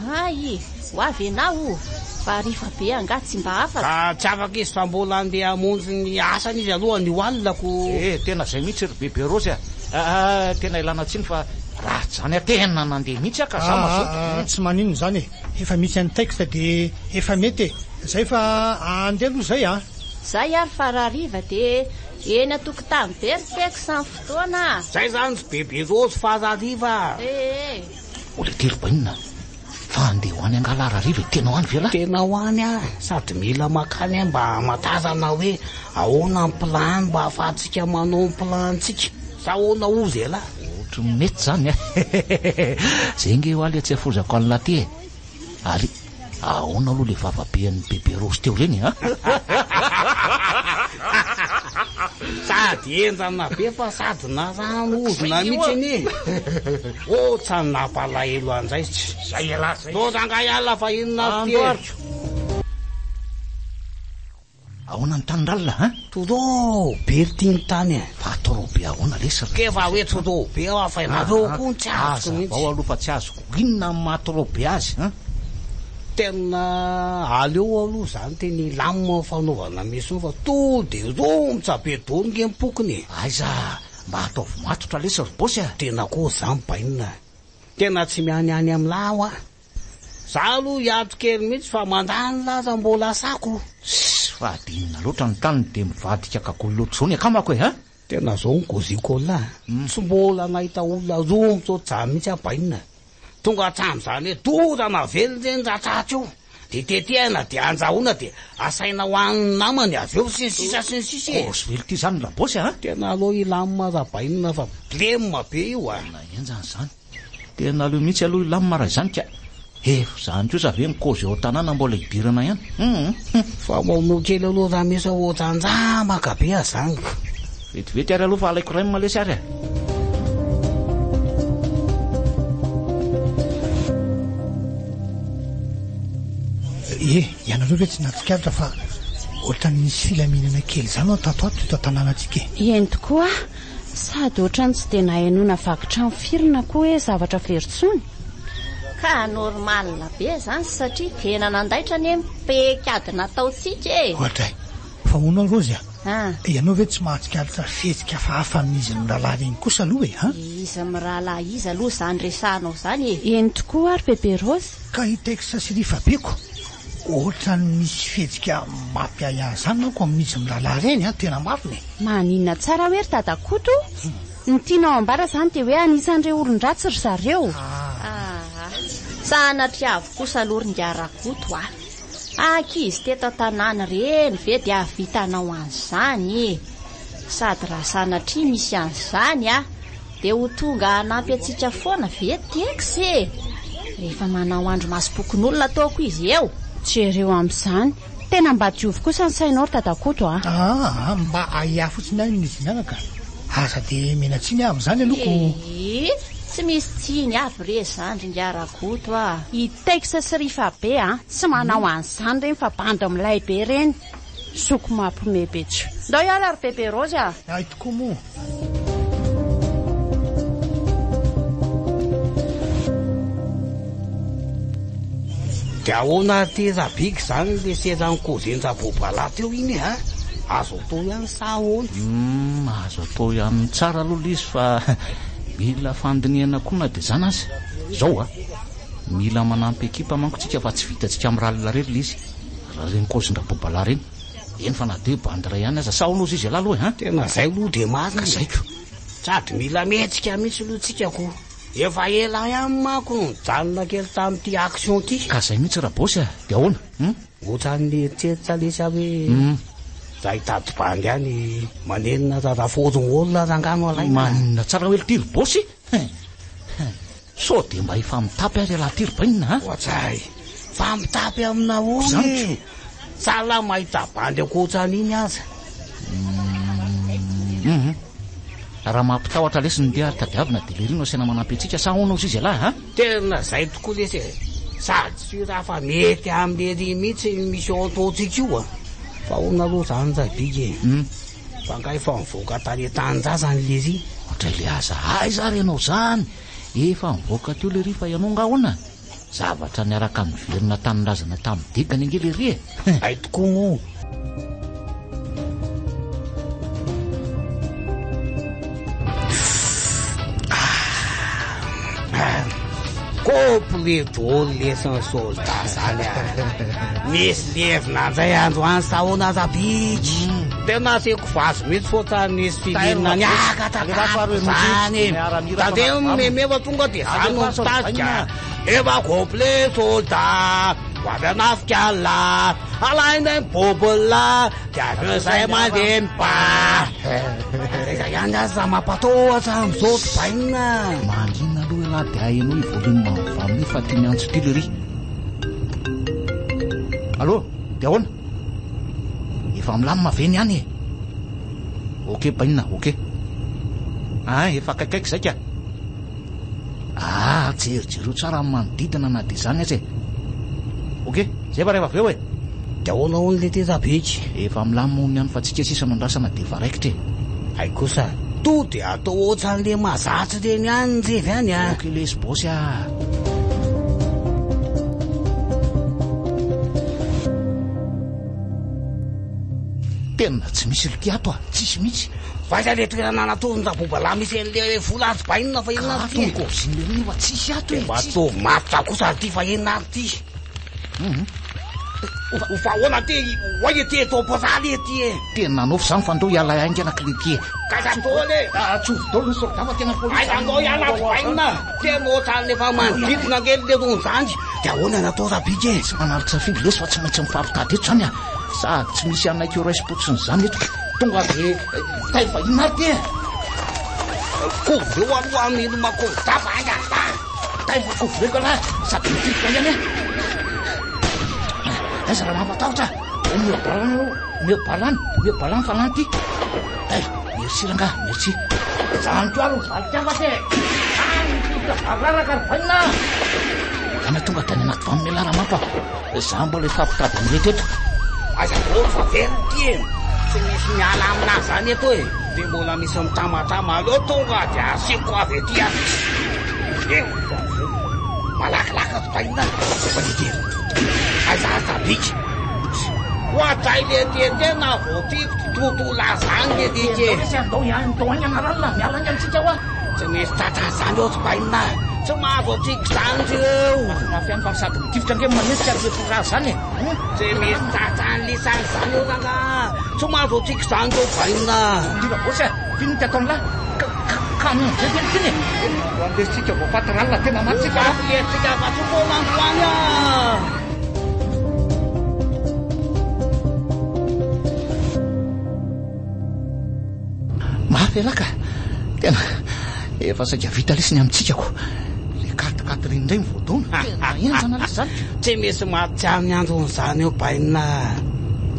Hay, ho avy ianao o! Fa hariva be angaha tsy mba afaka? Ka tsy afaka izy fa mbola andeha hamonjy ny asany izy aloha anio alina ko. Eh, tena zay mihitsy ry bebe Rose a! Ah, tena ilana tsiny fa raha tsy zany aho tena nandeha mihitsy aho ka za mazoto. Ah, tsy maninona izany e! Efa misy an'i texte dia efa mety e! Zay fa andeha aloha zay a! Zay ary fa rahariva dia eny an-tokotany be ry texte ny fotoana a! Zay zany ry bebe Rose fa rahariva a! Ee! O le tery bainina fa andeha ho any angaha lahy rahariva e! Tena ho any ve lahy? Tena ho any aho, sady mila makany aho mba hamantarana hoe ahoana ny plan mba ahafahantsika manao ny plan-tsika. Sa ahoana hozy elah? Ohatry ny mety zany a! Zay nge hoa le tsy afozako an'lah ty e! Ary ahoana aloha le vava be an'i bebe Rose teo reny a? Sady henjana be fa sady narano ozona mihitsy anie e! Ohatran'ny nampalahelo an'izay tsy. Zay elah zay. Ndao rangahy alina fa inona ary ty e? Ahoana ny tany ralina an? Trop be ry ty ny tany e! Fa trop be ahoana lesy ry Ke fa hoe trop be aho fa ianareo koa no tsy azoko mihitsy. Hazavao aloha fa tsy azoko inona ny maha trop be azy an? Tena aleo aloha zany tena hilamina ny fanaovana mission fa to de romotra be daholo nge ny pokony e! Aiza mba ataovy matotra lesy ry boss a! Tena koa zany bainina. Tena tsy mianiany amin'lah aho a! Za aloha hiato kely mihitsy fa mandany laza mbola asako. Sss fa adinina loatra ny tany dia mivadika cagoule ohatr'izao ny akamako e a! Tena zao ny goziko olona a! Tsy mbola nahita olona romotra ohatr'izany mihitsy aho bainina. Tonga hatramin'izany hoe dorana velona ireny ratratra io. Dia tetehina dia andrahoina dia asaina ho an'ny namany avy eo sy ny sisa sy ny sisa e! Gozivelo ity izany rabosy a! Tena aleo hilamina rabainina fa blem be io a! Tena henjana izany. Tena aleo mihitsy aloha hilamina raha izany ka. Efa izany kosa ve ny kôzy ao an-tanàna mbola hidirana ihany? Hum hum. Fa maono kely aloha Ramesa ohatran-jamaka be aza zany ko. Vetivety ary aloha fa alaiko rem lesy ary e. Ie, ianareo ve tsy nahatsikaritra fa ohatran'ny nisy filaminana kely izany ho'a tato ato eto an-tanànantsika e? Eny tokoa. Sady ohatran'ny tsy dia nahenoana vaky trano firy na koa hoe zavatra very intsony. Ka normal be izany satria tena nandaitra anie ny paik'ady nataontsika e! Oadray! Fa hono aho Raozy a! An! Ianao ve tsy mahatsikaritra fihetsika hafahafa amin'izy mirahalahy ireny kosa aloha e! An! Iza mirahalahy iza aloha izany resahanao izany e? Eny tokoa ary bebe Raozy. Ka i Tex sy ry Fabeko ohatran'ny misy fihetsika mampiahiahy izany manko amin'izy mirahalahy ireny an! Tena marina e! Maninona tsara hoe ry Dadakoto? Ny tianao ambara izany dia hoe anisan'ireo olon-dratsy ry zareo? Aa! Sanatria avy kosa aloha ry Ingahy Rakoto a! Ankizy teto an-tanàna ireny ve dia hahavita hanao an'izany e? Sady raha sanatria misy an'izany a, dia ho tonga hanampy antsika foana ve Tex e? Rehefa manao andrimasom-pokonolona ataoko izy eo. Jereo amin'izany. Tena mba diovy kosa ny sainao ry Dadakoto a! Aa, mba ahiahy fotsiny aho iny izy mianaka. Aza dia mena tsiny aho amin'izany aloha ko. Ee, tsy misy tsiny avy re izany ry ingahy Rakoto a! I Tex sy ry Fabe a, tsy manao an'izany ireny fa bandy milay be ireny. Zoky mampiomehy be tsy. Ndao hiala ry Bebe Raozy a! Hay tokoa moa. Dia ahoana ary ty Rabiky izany le sezan'i Kozenja Bobala teo iny e? Azo atao ihany sa ahoana? Humm, azo atao ihany tsara aloha le izy fa mila fandinihana koa na dia izany aza. Izao a, mila manampy ekipa manko tsika fa tsy vitantsika miralina irery le izy, raha ireny Kozindra-Bobala ireny. Eny fa na dia hoe bandy iray ihany aza, sa ahoana ozy izy ialahy aloha e, an? Tena izay aloha dia marina e. Ka zaiko. Sady mila mihetsika mihitsy aloha tsika ko. Efa ela ihany manko no nijanona kely tamin'ity action ity. Ka zay mihitsy Rabosy a! Dia ahoana? Hum? Ohatran'ny nieritreritra lesy aho hoe za hitady bandy any manenina raha raforon'olona rangahy no alaina. Maninona tsara hoe ity ry Bosy? Hein! Hein! Sao dia mba efa mitapy ary ialahy ity ry bainina a? Ohatray! Fa mitapy amina ahoana e? Sahala mahita bandy ankoatran'iny aza. Hum! Raha mampitahotra lesy ny dia ary tadiavina dia lery no asaina manampy antsika sa ahoana ozy izy ialahy a? Tena zay tokoa lesy e! Sady sûr fa mety amin'lery mihitsy io mission ataontsika io a! Fa ahoana aloha zany Rabika e? Fa nga efa nivoaka tany an-tanindrazana lery? Ohatray le aza aiza ary ianao zany? Efa nivoaka teo lery fa ianao nga ahoana? Zavatra niaraka niverina tanindrazana tamin'ny degany ange lery e! Hay tokoa moa! Complet daholo lesy ny soldat zany a. Misy levona indray androany sahona rabiky. Tena asiako vazo mihitsy ohatran'ny nisy filinina niakatra tampoka zany. Tandremo meme fa tonga dia zany no mitarika. Efa complet soldat, ho avy hanafika Allah. Alaina ny bobla dia avy eo izay mandeha miba. Aiza ihany aza mampatahotra amin'izao ry bainina. Mangina aloha ialahy dia ahenoy volume mivaly io fa ty miantso ty lery. Allô, dia ahoana? Efa milamina ve ny any e? Ok bainina, ok. Ah, efa akaikaiky izay ka. Ah, jerijereo tsara ny manodidina na dia izany aza e. Ok, zay fa rehefa avy eo e. Dia ahoana hono le teza beky? Efa milamina hono ihany fa tsika sisa no andrasana dia efa raikitra e. Hay kosa, to dia atao ohatran'le mahazatra ireny ihany ny revy any a. Ok lesy boss a. Tena tsy misy ry ato a, tsisy mihitsy. Fa aiza le toerana nataon'i Rabobalahy misy an'le vola azo bainina fa inona ary ity e? Ka ato ny kôzin'le ry fa tsisy ato e. Mba ataovy matotra kosa ary ity fa inona ary ity? Fa ahoana ity? Ho aiza ity eto am-pozaly ity e? Tena nofy izany fa ndao hiala haingana kle ty e. Ka aiza daholo e? Atsovy daholo ny soldat fa tena polisy. Aiza ndao hiala ato bainina? Tena ohatran'ny efa manodidina ange le rony izany. Dia ahoana ny atao Rabika e? Tsy manary-tsafidy lesy fa tsy maintsy mifampitady eto izany a. Sady tsy misy hanaiky ho raisim-potsiny izany eto. Tonga dia tay vahiny ary ty e. Kovreo aloha hameno makovo-dava haingana fa. Tay fa kovreko aloha sady mitifitra ihany e. Aiza raha mampatahotra. Omeo balany aloha, omeo balany, omeo balany fa lany ty. Tay, merci rangahy, merci. Zany koa aloha valim-piavaka e. Any mitifitra variraraka ry vainina. Ana tonga tany anaty vanona ialahy ramampa. Za mbola hifampitady amin'ireto eto. Aiza daholo fa very ity e! Tsy misy miala aminà zany eto e! Dia mbola misy mitamatama, aleo tonga dia asiako avy aty aho. Eo, malakilaky ry bainina, efa nijery. Aiza ary Tabika? Oadray le tena voatifitry totola zany le tika e! Andao ihany, andao haingana ralina, miala haingana tsika hoa. Tsy misy tratran'izany eo ry bainina, tsy mahazo antsika izany ry ireo. Mafy ihany fa sady mitifitra ange no manenjika ry reto raha izany e. Tsy misy tratran'lisany izany eo rangaha, tsy mahazo antsika izany ireo bainina. Indrindra boss a, f'inona ity ataon'lah? Camion be ve ity e? Andesintsika voafaty ralina, tena maty tsika. Ho faty tsika fa tsy foana androany a. Mafy elah ka! Tena efa saika vita lesy ny amintsika ko! Le quatre quatre iny indray no voadona! Tena henjana lesy zany ko! Tsy misy maty tsy amin'ny andron'izany eo bainina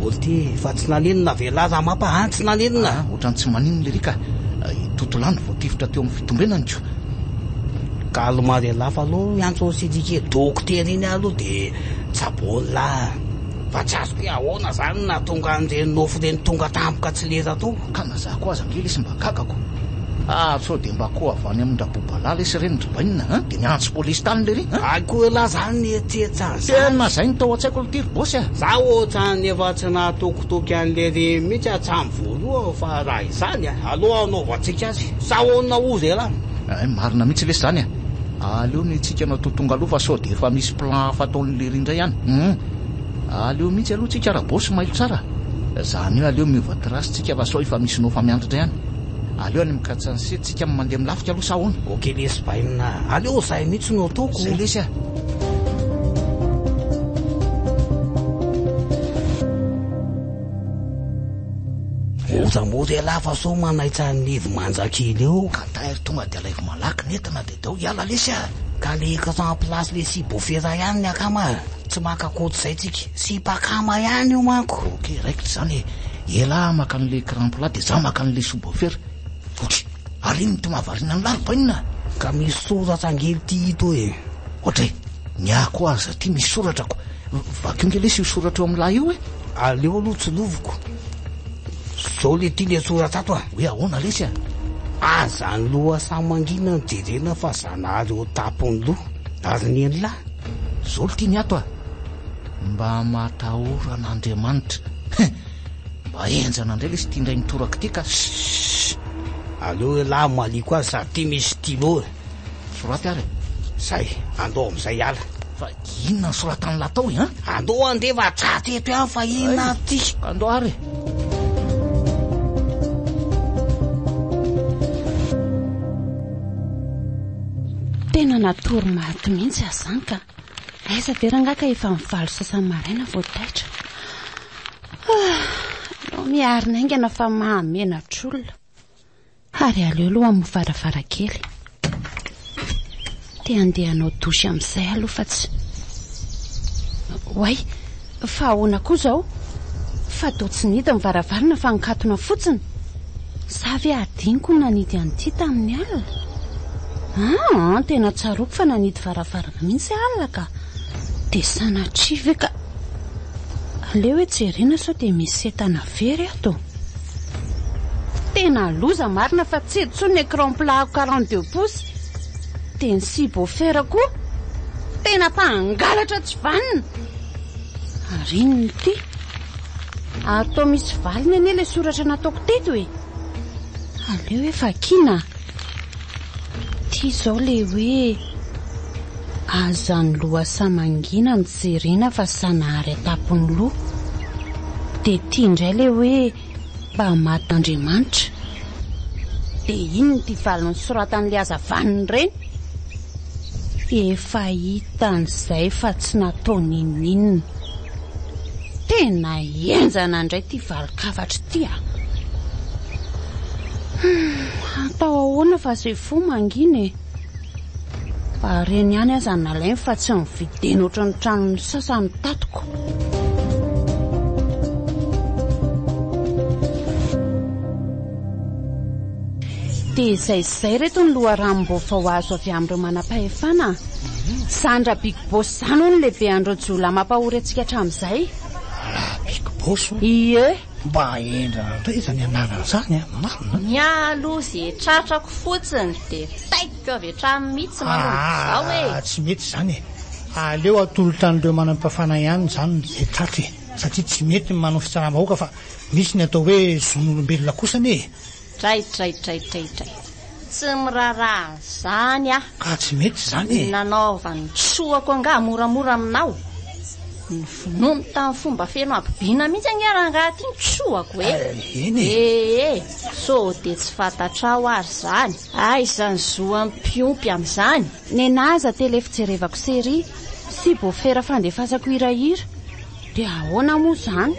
Olo ty fa tsy naninona ve laza mapa an tsy naninona. Ah, ohatran'ny tsy maninona lery ka! I Totolany voatifitra teo amin'ny fitombenany ko! Calme re lahy fa aleo miantso an'i Sidiki dokotera iny aloha dia tsaboin'lah. Fa tsy azoko hoe ahoana zany no nahatonga an'ireny nofy ireny tonga tampoka tsy lera tao? Ka na za koa aza ange lesy mba gagako. Ah sao dia mba koa avy any amin-dRabobalahy lesy ireny ry bainina an! Dia niantso polisy tany lery an! Hay koa elah zany nieritreritra an'izany. Tena zay no tao an-tsaiko aloha ty ry boss a! Za ohatran'ny efa tsy nahatokitoky an'lery mihitsy hatramin'ny voalohany fa raha izany aleo hanaovantsika azy. Sa ahoana hozy elah? Hay marina mihitsy lesy zany a! Aleo ny tsika no atao tonga aloha fa sao dia efa misy plan hafa ataon'i lery indray any. Hum. Aleo mihitsy aloha tsika Rabosy mailo tsara. Zany hoe aleo miova trace tsika fa sao efa misy nofa miandry indray any. Aleo any amin'ny 407 tsika mandeha milafika aloha sa ahoana? Ok lesy bainina a. Aleo zay mihitsy no ataoko. Zay lesy a. Mozamoza ialahy fa sao manaitra an'i Nivo manjakely eo. Ka tairo tonga dia alaivo malaky ny entana dia dao hiala lesy a. Ka le écran place le sibofera ihany ny akama a. Tsy maka kaoty izay tsika. Sipa akama ihany io manko. Ok, raikitra izany e. Elah maka an'le écran plat dia za maka an'le subwoofer. Ok. Ary inona ity mahavariana an'lah ry bainina? Ka misy soratra ange ity ito e. Ohatray, ny ahy koa aza ity misy soratra ko. Vakio nge lesy io soratra eo amin'lah io e. Aleo aloha tsiloviko. Zao le ty le soratra ato a. Hoe ahoana lesy a? Aza ny lohasaha mangina no jerena fa Zanahary eo an-tampon'ny loha. Ary ny an'lah? Zao ity ny ato a. Mba matahora an'Andriamanitra. Hein! Mba henjana indray lesy ity indray mitoraka ity ka. Sss! Aleo elah hamaliko azy sady ity misy stylo e. Soraty ary e. Zay, andao amin'izay hiala. Fa inona no soratan'lah tao e, an? Andao andeha fa tratra eto ihany fa inona ary ity? Andao ary e. Tena natory maty mihitsy aho izany ka. Aiza ve rangahy ka efa amin'ny 8:30 maraina vao taitra. Ah, aleo miarina haingana fa mahamenatr'olona. Ary aleo aloha hamoha varavarankely. Te handeha hanao douche amin'izay aloha fa tsy... Oay, fa ahoana koa izao? Fa toa tsy nihidy ny varavarana fa nikatona fotsiny. Sa ve hadinoko ny nanidy an'ity tamin'ny alina? Aa, tena tsaroako fa nanidy varavarana mihitsy alina ka. Dia sanatria ve ka... Aleo hoe jerena sao dia misy entana very ato. Tena loza marina fa tsy eto intsony ny écran plat 42 pouces. Dia ny subwoofer koa. Tena mpangalatra tsy vanona. Ary inona ity? Ary toa misy valiny anie ilay soratra nataoko teto e. Aleo hoe vakiana. Ity izao ilay hoe aza ny lohasaha mangina no jerena fa Zanahary an-tampon'ny loha. Dia ity indray ilay hoe mba matin'Andriamanitra. Dia inona ity valiny soratan'ilay aza vanona ireny? Efa hitan'izay fa tsy natao n'inon'inona. Tena henjana indray ity valin-kafatra ity a! Hum, atao ahoana fa izay fo mangina e! Mba ireny ihany aza no nalainy fa tsy nividiny ohatran'ny tranon'ny sasany tatiko. Dia izay izay reto ny loharanom-baovao azo avy amin'ireo manam-pahefana. Izany ra Big Boss izany hono lehibe an'ireo jiolahy mampahory antsika hatramin'izay. Ra Big Boss hono? Ie. Mba hendrana indray izany anarana izany an, marina. Ny ahy aloha ze tratrako fotsiny dia taikiko avy hatrany mihitsy manomboka izao e. Ah, tsy mety izany e. Aleo atolotra an'ireo manam-pahefana ihany izany izay tratra e. Satria tsy mety ny manao fitsaram-bahoaka fa Misy ny atao hoe zon'olombelona kosa anie e! Dray dray dray dray dray. Tsy miraharaha an'izany aho. Ka tsy mety izany e! Ny nanaovan'ny kisoako angaha moramora aminao? Novonoiny tamin'ny fomba feno habibiana mihitsy ange rangahy ity ny kisoako e! Eny e! Ee, sao dia tsy fantatrao ary izany? Aiza ny zo an'ny mpiompy amin'izany? Nenà aza tele fijerevako série sy bofera fandefasako hirahira. Dia ahoana moa izany?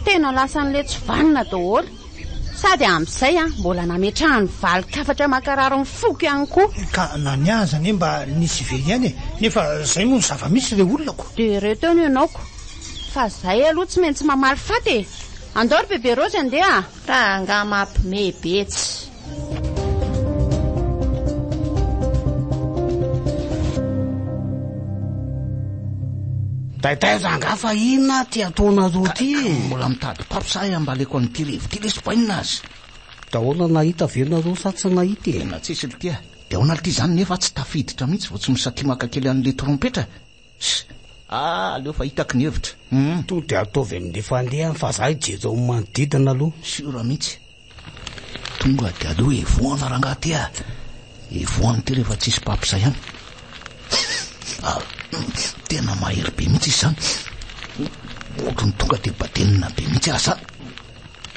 Tena lasan'ilay tsy vanona daholo. Sady amin'izay an, mbola nametrahany valin-kafatra mankarary ny foko ihany koa. Ka na ny ahy aza anie mba nisy very ihany e! Nefa izay moa no zava-misy re olona ko! Dia ireto eo ny anaoko. Fa izay aloha tsy maintsy mamaly faty e! Andao ry bebe Raozy andeha a! Rangah mampime be tsy. Taitaiza angaha fa inona ty ataonareo ty e? Mbola mitady paps ahy ambaleko an'ity revy ity lesy bainina azy. De ahoana nahita ve nareo sa tsy nahita e? Tena tsisy lty a. De ahoana lty zany nefa tsy tafiditra mihitsy vao tsy misatimaka kely an'le trompetra? Ss! Ah, aleo fa hitako ny hevitra. Hum. Tonga de ataovy amin'le fandehany fa za hijery ao amin'ny manodidina aloha. Sûr mihitsy. Tonga de aleo evohana rangaha ty a! Evohana ity rehefa tsisy paps ihany. Ah, tena mahery be mihitsy izy izany. Ohatran'ny tonga de badenina be mihitsy aho zany.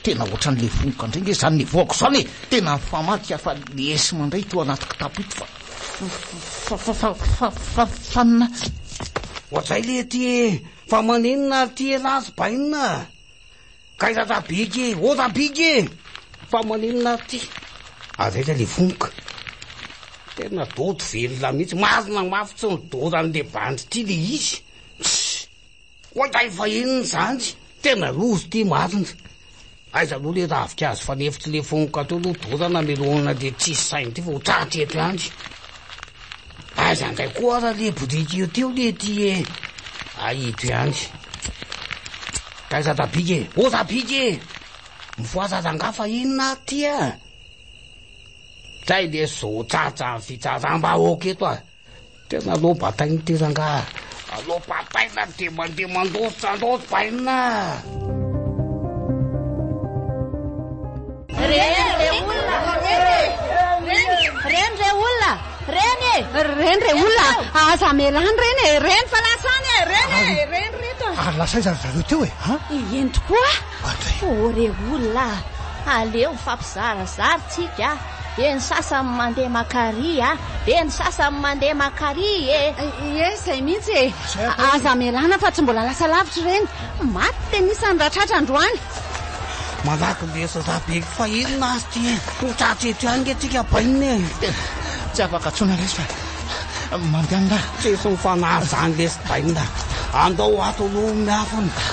Tena ohatran'le vohoka indray nge izany nivohako izany e! Tena mifamadika fa le esma indray ito anaty kitapo ito fa fa fa fa fa fa fanina. Ohatray le ty e! Fa maninona ary ty elah sy bainina? Kaiza rabiky e! Ô rabiky e! Fa maninona ary ty? Ary aiza le vohoka? Tena dodo velona mihitsy, marina mafy tsy nidoran'le bandy ty le izy. Tssy! Oay fa inona izany? Tena loza ity marina. Aiza aloha le ravinkazo fanefitry le fonoka teo aloha dorana melohana le tsisy saina ty fa ho tratra eto ihany. Aiza indray koa ara le biriky io teo le ty e. Ay ito ihany. Kaiza Rabika e? O Rabika e! Mifohaza rangahy fa inona ary ty a? Zay le zo tratra ny fitsaram-bahoaka eto a. Tena aleo bataina ity rangahy. Aleo bataina dia mandeha mandositra andosy bainina. Reny re olona! Reny! Reny re olona! Reny e! Reny re olona! Aza amelany reny e! Reny fa lasa any e! Reny e! Reny reto a! Ary lasa aiza ry zareo teo e? Ha? Eny tokoa! Oh re olona! Aleo mifampizarazara tsika Dia ny sasany mandeha maka ary a! Dia ny sasany mandeha maka ary e! Ie, izay mihitsy e! Aza amelana fa tsy mbola lasa lavitra ireny. Maty tenisany raha tratra androany. Malaky lesy Rabeky fa inona ary ty e? Ho tratra eto ihany nge tsika bainina e! Tsy afaka tsony lesy fa mandeha angaha. Tsisy mifanary zany lesy bainina. Andao ato aloha miafina.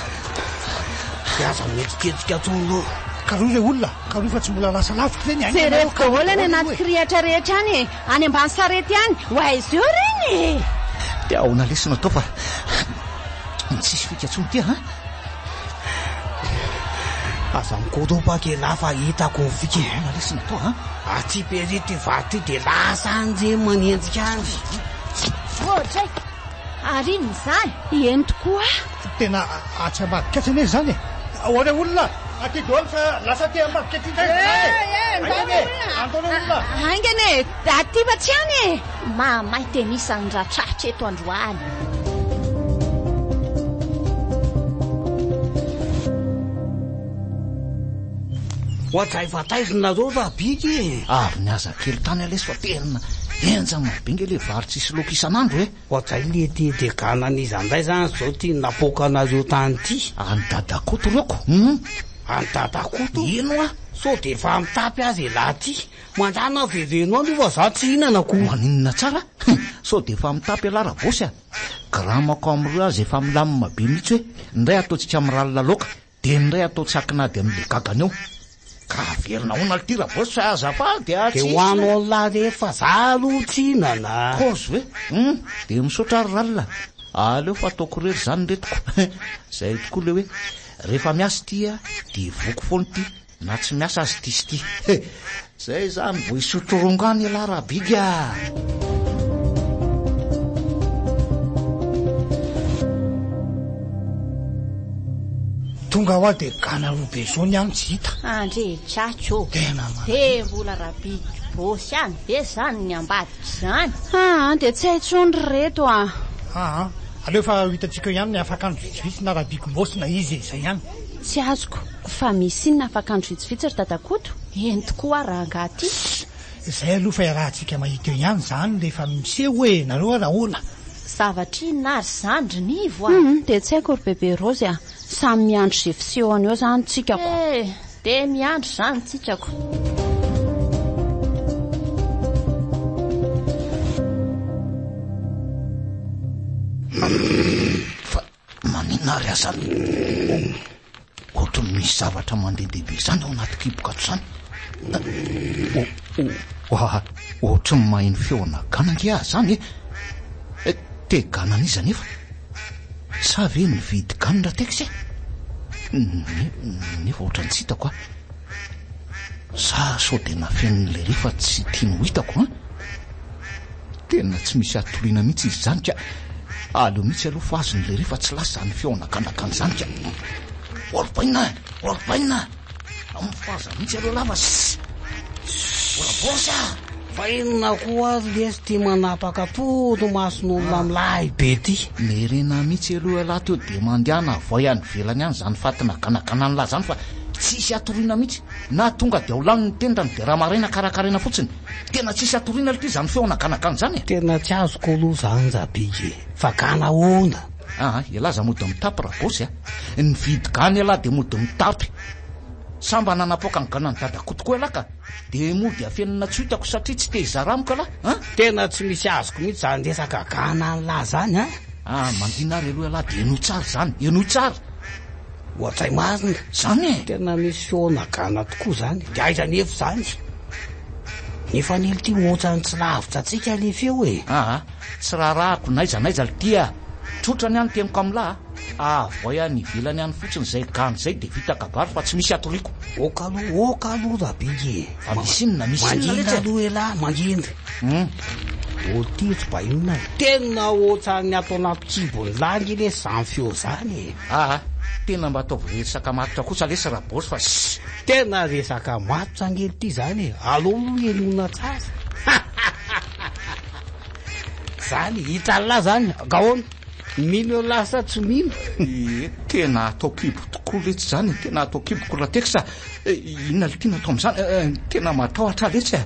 Dia aza mihetsiketsika tsony aloha. Karohy re olona. Karohy fa tsy mbola lasa lavitra ireny haingana Jereo eo karohy daholo any daholo anaty e. kirihatra rehetra any e! Any ambany sarety any! Ho aiza eo ireny e! Dia ahoana lesy no atao fa tsisy fika intsony ity an? Aza mikoropaka elah fa hitako ny fika e. Ahoana lesy no atao an? Atsipy ery ity vato ity dia lasa any re manenjika any. Ohatray! Ary inona izany? Eny tokoa. Tena atsy ambadika atsy anie izany e! Ao re olona! Aty daholo fa lasa aty ambadika aty indray izany e! Haingana e! Andao re olona! Haingana e! Aty fa tsy any e! Mahamay tenisan'ny ratratra eto androany. Ohatray fa taiza nareo Rabiky e? Avy nihaza kely tany aho lesy fa tena henjana be nge le vary tsisy laoka isan'andro e! Ohatray le ty de ganan'iza ndray zany zao ty napoaka anareo tany ty? Any dadakoto reo ko hum! Any dadakoto? Ino hoa? Sao de efa mitapy aza elah ty? Mandana avereno any io fa za tsy hihinana ko! Maninona tsara? Hum! Sao de efa mitapy elah rabosy a! Gramako amin'ireo aza efa milamina be mihitsy hoe ndray ataontsika miralina laoka Dia ny iray atao tsakin'ady amin'ilay gagany eo. Ka averina ahoana lty Raboss fa azafady a, Dia tsisy. ho anao lah rehefa za aloha tsy hihinana. Kozy ve? Hum, dia misaotra ary Ralina. Aleo fa ataoko irery izany ireto ko. Izay tokoa ilay hoe rehefa miasa ity a, dia voky foana ity na tsy miasa aza ity sy ity. Zay zany vao hisotro rongany ialahy Rabigy a! Tonga hoa dia gana roa be zao ny any tsy hita. Andre Tchatcho ô! Tena marina. Dia mbola Rabigy bôsy any ve zany ny ambadika izany? Aa dia tsy hay intsony ry reto a! Aa aleo fa ho hitantsika eo ihany ny afaka andro vitsivitsy na Rabigy bôsy na izy e, izay ihany. Tsy azoko. Fa misy inona afaka andro vitsivitsy ry Dadakoto? Eny tokoa ary rangahy ty. Izay aloha fa iarahantsika mahita eo ihany izany rehefa miseho e! Nareo ary ahoana? Zavatra inona ary izany ry Nivo a? Hum, dia tsy haiko ry Bebe Raozy a! Samy miandry izay fisehony eo izany tsika ko! Eh! Dia miandry izany tsika ko! Fa maninona ary aza Ohatran'ny misy zavatra mandehandeha be izany ao anaty kiboka ato izany. Ohatran'ny maheno feona gana ange aho izany e. Eh, te gana an'iza nefa? Sa ve nividy gana Ratex e? Nefa ohatran'ny tsy hitako aho. Sa sao dia nafenin'ilay re fa tsy tiany ho hitako an? Tena tsy misy hatoriana mihitsy izy izany ka. Aleo mihitsy aloha fa azony lery fa tsy lasa izany feona ganagana izany ka. Orobaina! Orobaina! Mifaza mihitsy aloha lava. Orabosy ah! Fa inona koa ary lesy ty manapaka torimason'olona milay be ty? Merena mihitsy aloha ialahy teo dia mandehana avoay any ivelany any izany fatina ganaganan'lah izany fa tsisy hatoriana mihitsy. Na tonga dia ao lany ny tendany dia raha maraina karakaraina fotsiny. Tena tsisy hatoriana lty izany feo anaganagana izany e! Tena tsy azoko aloha izany Rabigy e! Fa gana ahoana? Aa, ialahy aza mody mitapy Rabosy a! Nividy gana ialahy dia mody mitapy! Sa mba nanapoaka ny ganan'i Dadakoto koa ialahy ka? Dia mody afenina tsy ho hitako satria tsy te hizara amiko ialahy an! Tena tsy misy azoko mihitsy izany resaka gana an'lah izany an! Aa, mangina ary aloha ialahy dia henoy tsara izany, henoy tsara! Ohatray marina. Zany e! Tena misy feona gana tokoa zany. De aiza nefa zany? Nefa anie ity ohatran'ny tsy lavitra antsika le feo e. Aa, tsy raharahako n'aiza n'aiza lty a! Tsotra ny ahy ny teniko amin'lah a! Avoay any ivelany any fotsiny izay gana izay dia vita kabary fa tsy misy atoriako. Ok aloha, ok aloha Rabigy e! Fa misy inona, misy inona Mangina letsy e? aloha elah, mangina. Hum. Ô ty tsy mba inona e! Tena ohatran'ny ato anaty kibon'ny lahy ange lesy izany feo izany e! Aa, tena mba ataovy resaka matotra kosa lesy Rabosy fa ss. Tena resaka matotra ange ity izany e! Aleo aloha henoina tsara. Zany, hitan'lah zany, gaona, mino elah sa tsy mino? Ie, tena atao kibo tokoa letsy zany e, tena atao kiboko Ratex a! Inona le tiana atao amin'izany? Tena matahotra aho letsy a!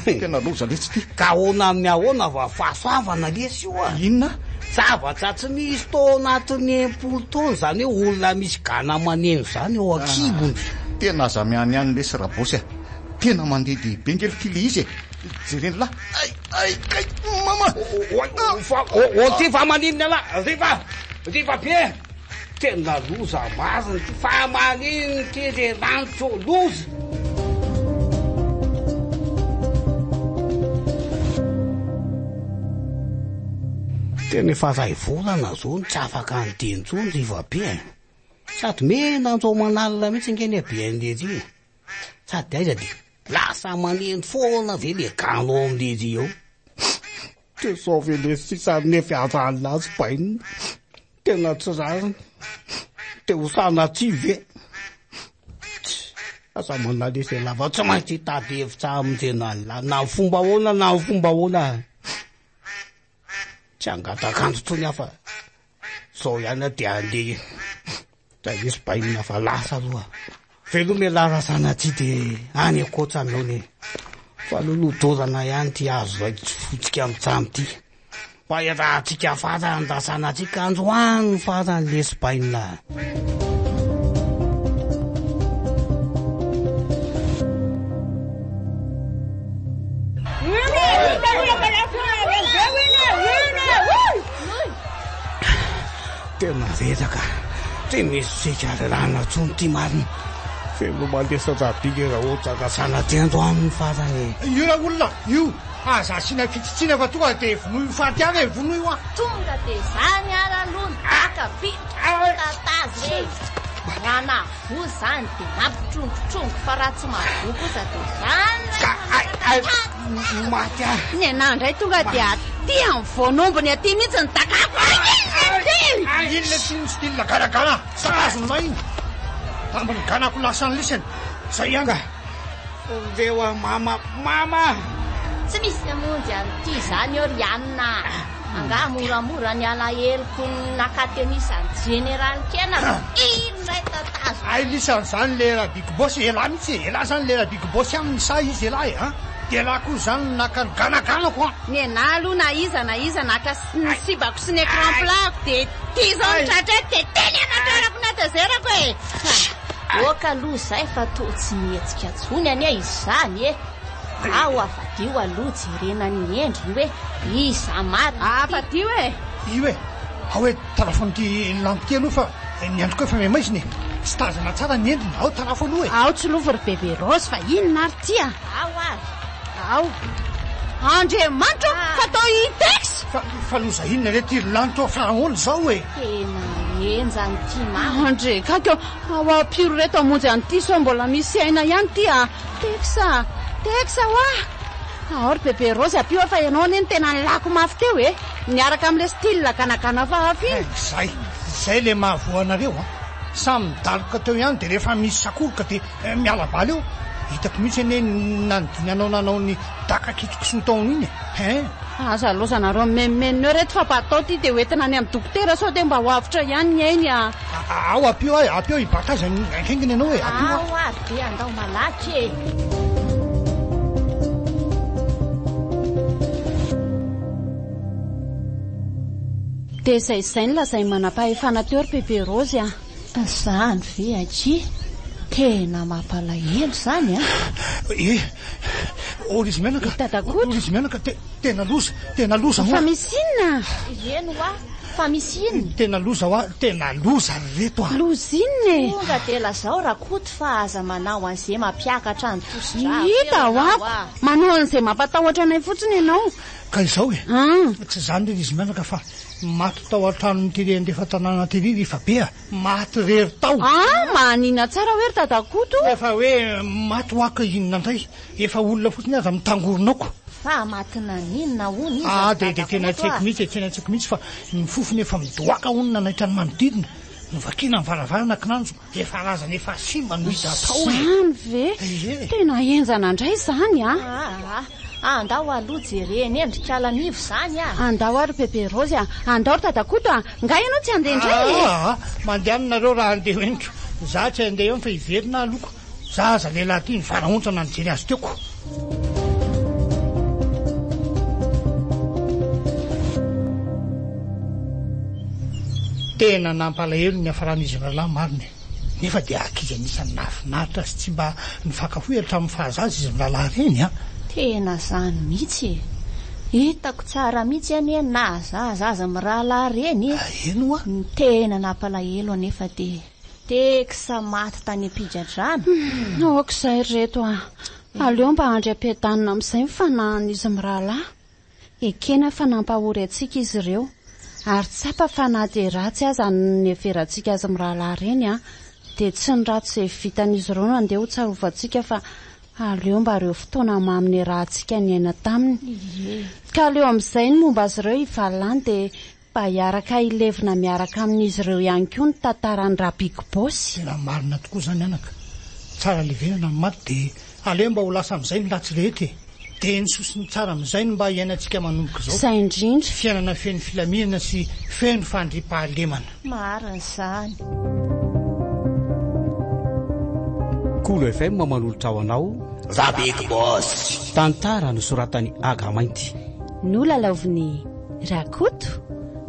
Tena loza letsy ity. Ka ahoana amin'ny ahoana va fahasoavana lesy io a! Inona? Zavatra tsy nisy tao anatin'ny 60 taona izany hoe olona misy gana maneno izany eo an-kibony. Tena aza mihanihany lesy Rabosy a! Tena mandehandeha be nge ity le izy e! Jereny lahy! Ay! Ay! Kay! Mama! Ô ty fa maninona lahy? Riva! Riva be! Tena loza marina ity fa maninona ity le lanitra ô! Loza! Tena efa iray volana zao no tsy afaka niteny intsony Riva be e! Sady mena anjao aman'alina mihitsy ange ny habean'lery e! Sady aiza dia lasa maneno foana ve le gano ao amin'lery eo? Dia zao ve le sisa nefa aza latsy bainina? Tena tsy rariny. Dia ho sanatria ve? Aza manala izay lava, tsy maintsy hitady hevitra hamonjena an'lah, na amin'ny fomba ahoana na amin'ny fomba ahoana. Tsy hangatak'andro intsony aho fa zao ihany aho dia handeha. Dia misy bainina fa lasa aloha. Veloma ialahy raha sanatria dia any ankoatra ny aona e. Fa aleo aloha dorana ihany ity hazo izay tsy fotsika mitsam ity. Mba iarahantsika farany raha sanatria ka androany ny farany lesy bainina. Tena reraka, tsy misy sika rerahana intsony ity marina. Veloma lesy Rabika raha ohatra ka sanatria androany ny farany e. Io ra olona io, aza asiana fitsitsiana fa tonga dia vonoy ho faty any e, vonoy hoa. Tonga dia zany ary aloha ny daka vita tatazy e. Raha nahavoa zany dia mampitrongontrongo fa raha tsy mahavoa kosa dia zany Ka Maty aho. Ny anah indray tonga dia aty amin'ny voanombony aty mihitsy ny dakako. Inona tsy ny style garagara sakazonao iny. Tambin'ny ganako lasan'ny lisany. Zay ihany. Ka Reo ah mama mama. Tsy misy hamonjy an'ity izany eo ry anona a! Angaha moramora ny alaheloko ny naka tennis-n'ny jeneraly kena iny indray tatazo. Hay lisany zany le ra big boss e, elah mihitsy e, elah zany le ra big boss aminy sa izy elah e an! De elah koa zany no naka ny ganaganako an! Nenah aloha na iza na iza naka ny sibako sy ny écran plat-ko dia ity izao no tratra eto dia teny anatrarako ny hatezerako e! Ok aloha izay fa toa tsy mihetsika tsony anie izany e! Ao avadio aloha jerena ny endriny hoe iza marina ity. Avadio e! Io e! Ao e tarafo an'ity lampy ity aloha fa ny androko efa miha-maizina e! Tsy tazana tsara ny endriny, ao tarafo aloha e! Ao tsy lovy ry bebe Rose fa inona ary ity a! Ao ary! Ao! Andriamanitra ô! Fa atao i-tex! Fa loza inona re ity ry lanitra ô! Fa ahoana izao e! Tena henjana ity marina. Andre gaga ô! Ao ampiro reto hamonjy an'ity sao mbola misy aina ihany ity a! Tex a! Tex hoa! Ao ry bebe Rose ampio aho fa ianao anie no tena nilako mafy teo e! Niaraka amin'ilay style ganagana hafahafa iny. Izay! Izay ilay mahavoa anareo an! Samy midaloka teo ihany dia rehefa misy sakoroka dia miala bala eo! Hitako mihitsy anie ny nanodinanao nanao ny daka kitrokisoa tao iny e! Hein! Aza laozanareo mimenomenona eo reto fa mba atao ity dia hoentina any amin'ny dokotera sao dia mba ho avotra ihany ny ainy a! Ao ampio ahy, ampio hibata azy ankaingina ianao e, ampio aho. Ao ary dia andao malaky e. Dia izay izay no lazain'ny manampahefana teo ry Bebe Rose a. Zany ve akia? Tena mampalahelo zany a. Eh, Orizy menaka. Dadakoto. Orizy menaka, tena loza, tena loza moa. Fa misy inona? Eny hoa. Fa misy inona? Tena loza hoa, tena loza ry reto a! Loza inona e? Tonga dia lazao Rakoto fa aza manao an'izay mampiakatra ny tosidra avy Hita eo ho ianao ako! a! Manao an'izay mampatahotra anay fotsiny ianao. Ka izao e, Ah. tsy izany re ry izy mianaka fa maty tao an-tranon'ity re andrefan-tanàna ity ry Rifabe a! Maty irery tao. Ah, manina tsara hoe ry Dadakoto? Efa hoe maty ho ako inona indray? Efa olona fotsiny aza mitangorona aoko. Fa maty naninona hono izy Ah, ry dia dia tena Dadakoto tsy haiko a? mihitsy e, tena tsy haiko mihitsy fa ny fofony efa midoaka hono nanaitra ny manodidina. Novakiana ny varavarana kinanjo efa razana efa simba no hita tao e. Izany ve? Ie. Tena henjana indray izany a! Ah, ah, andao aloha jerena endrika Lanivo izany a! Andao ary Bebe Rose a! Andao ry Dadakoto a! Nga ianao tsy handeha indray e? Ah, mandeha aminareo raha handeha henoko. Za tsy handeha eo fa hiverina aloha. Za aza lehilahy ity nivarahontsana nijery azy teoko. Tena nampalahelo ny hafaran'izy mirahalahy marina e. Nefa dia ankizy anisan'ny nahafinaritra sy tsy mba nifankafohy hatramin'ny fahazaza izy mirahalahy ireny a. Tena izany mihitsy e. Hitako tsara mihitsy anie ny nahazaza azy mirahalahy ireny e. Eny hoa. Ny tena nampalahelo anefa dia teksa maty tany am-pigadrana. Aoka izay ry reto a. Aleo mba handry am-piadanana amin'izay ny fanahin'izy mirahalahy. Ekena fa nampahory antsika izy ireo. Ary tsapa fa na dia ratsy aza ny niheverantsika azy mirahalahy ireny a, dia tsy ny ratsy izay vitan'izy ireo no andeha ho tsarovantsika fa aleo mba ireo fotoana mamy niarahantsika niaina taminy. Ka aleo amin'izay ny momba azy ireo hivalona any dia mba hiaraka hilevina miaraka amin'izy ireo ihany koa ny tantaran'i Ra-Big Boss. Tena marina tokoa izany anaka. Tsara levenana ny maty dia aleo mba ho lasa amin'izay ny ratsy rehetra e. Dia ny soa sy ny tsara amin'izay no mba hiainantsika manomboka izao. Izay indrindra. Fiainana feno filaminana sy feno fandriampahalemana. Marina izany. Kolo FM manolotra ho anao Ra-Big Boss. Tantara nosoratan'i Aga Mainty. Nolalaovin'i Rakoto,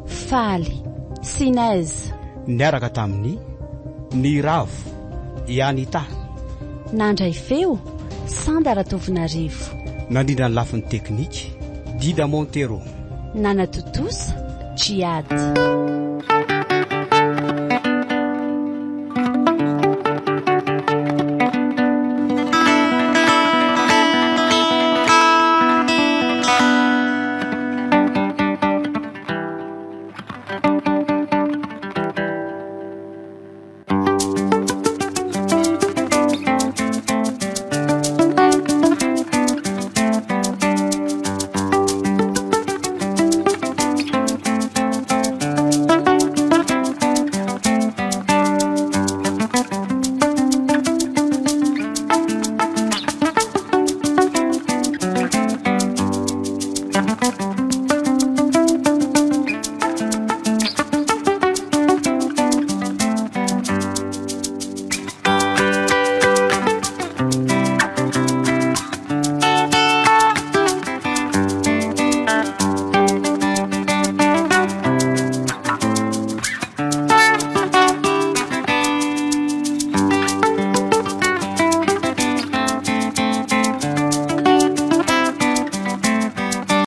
Faly, Sinez. Niaraka tamin'ny Niravo, Yanita. Nandray feo, Sanda Ratovonarivo. Nandrindra ny lafiny teknika, Dida Montero. Nanatontosa, Djihad.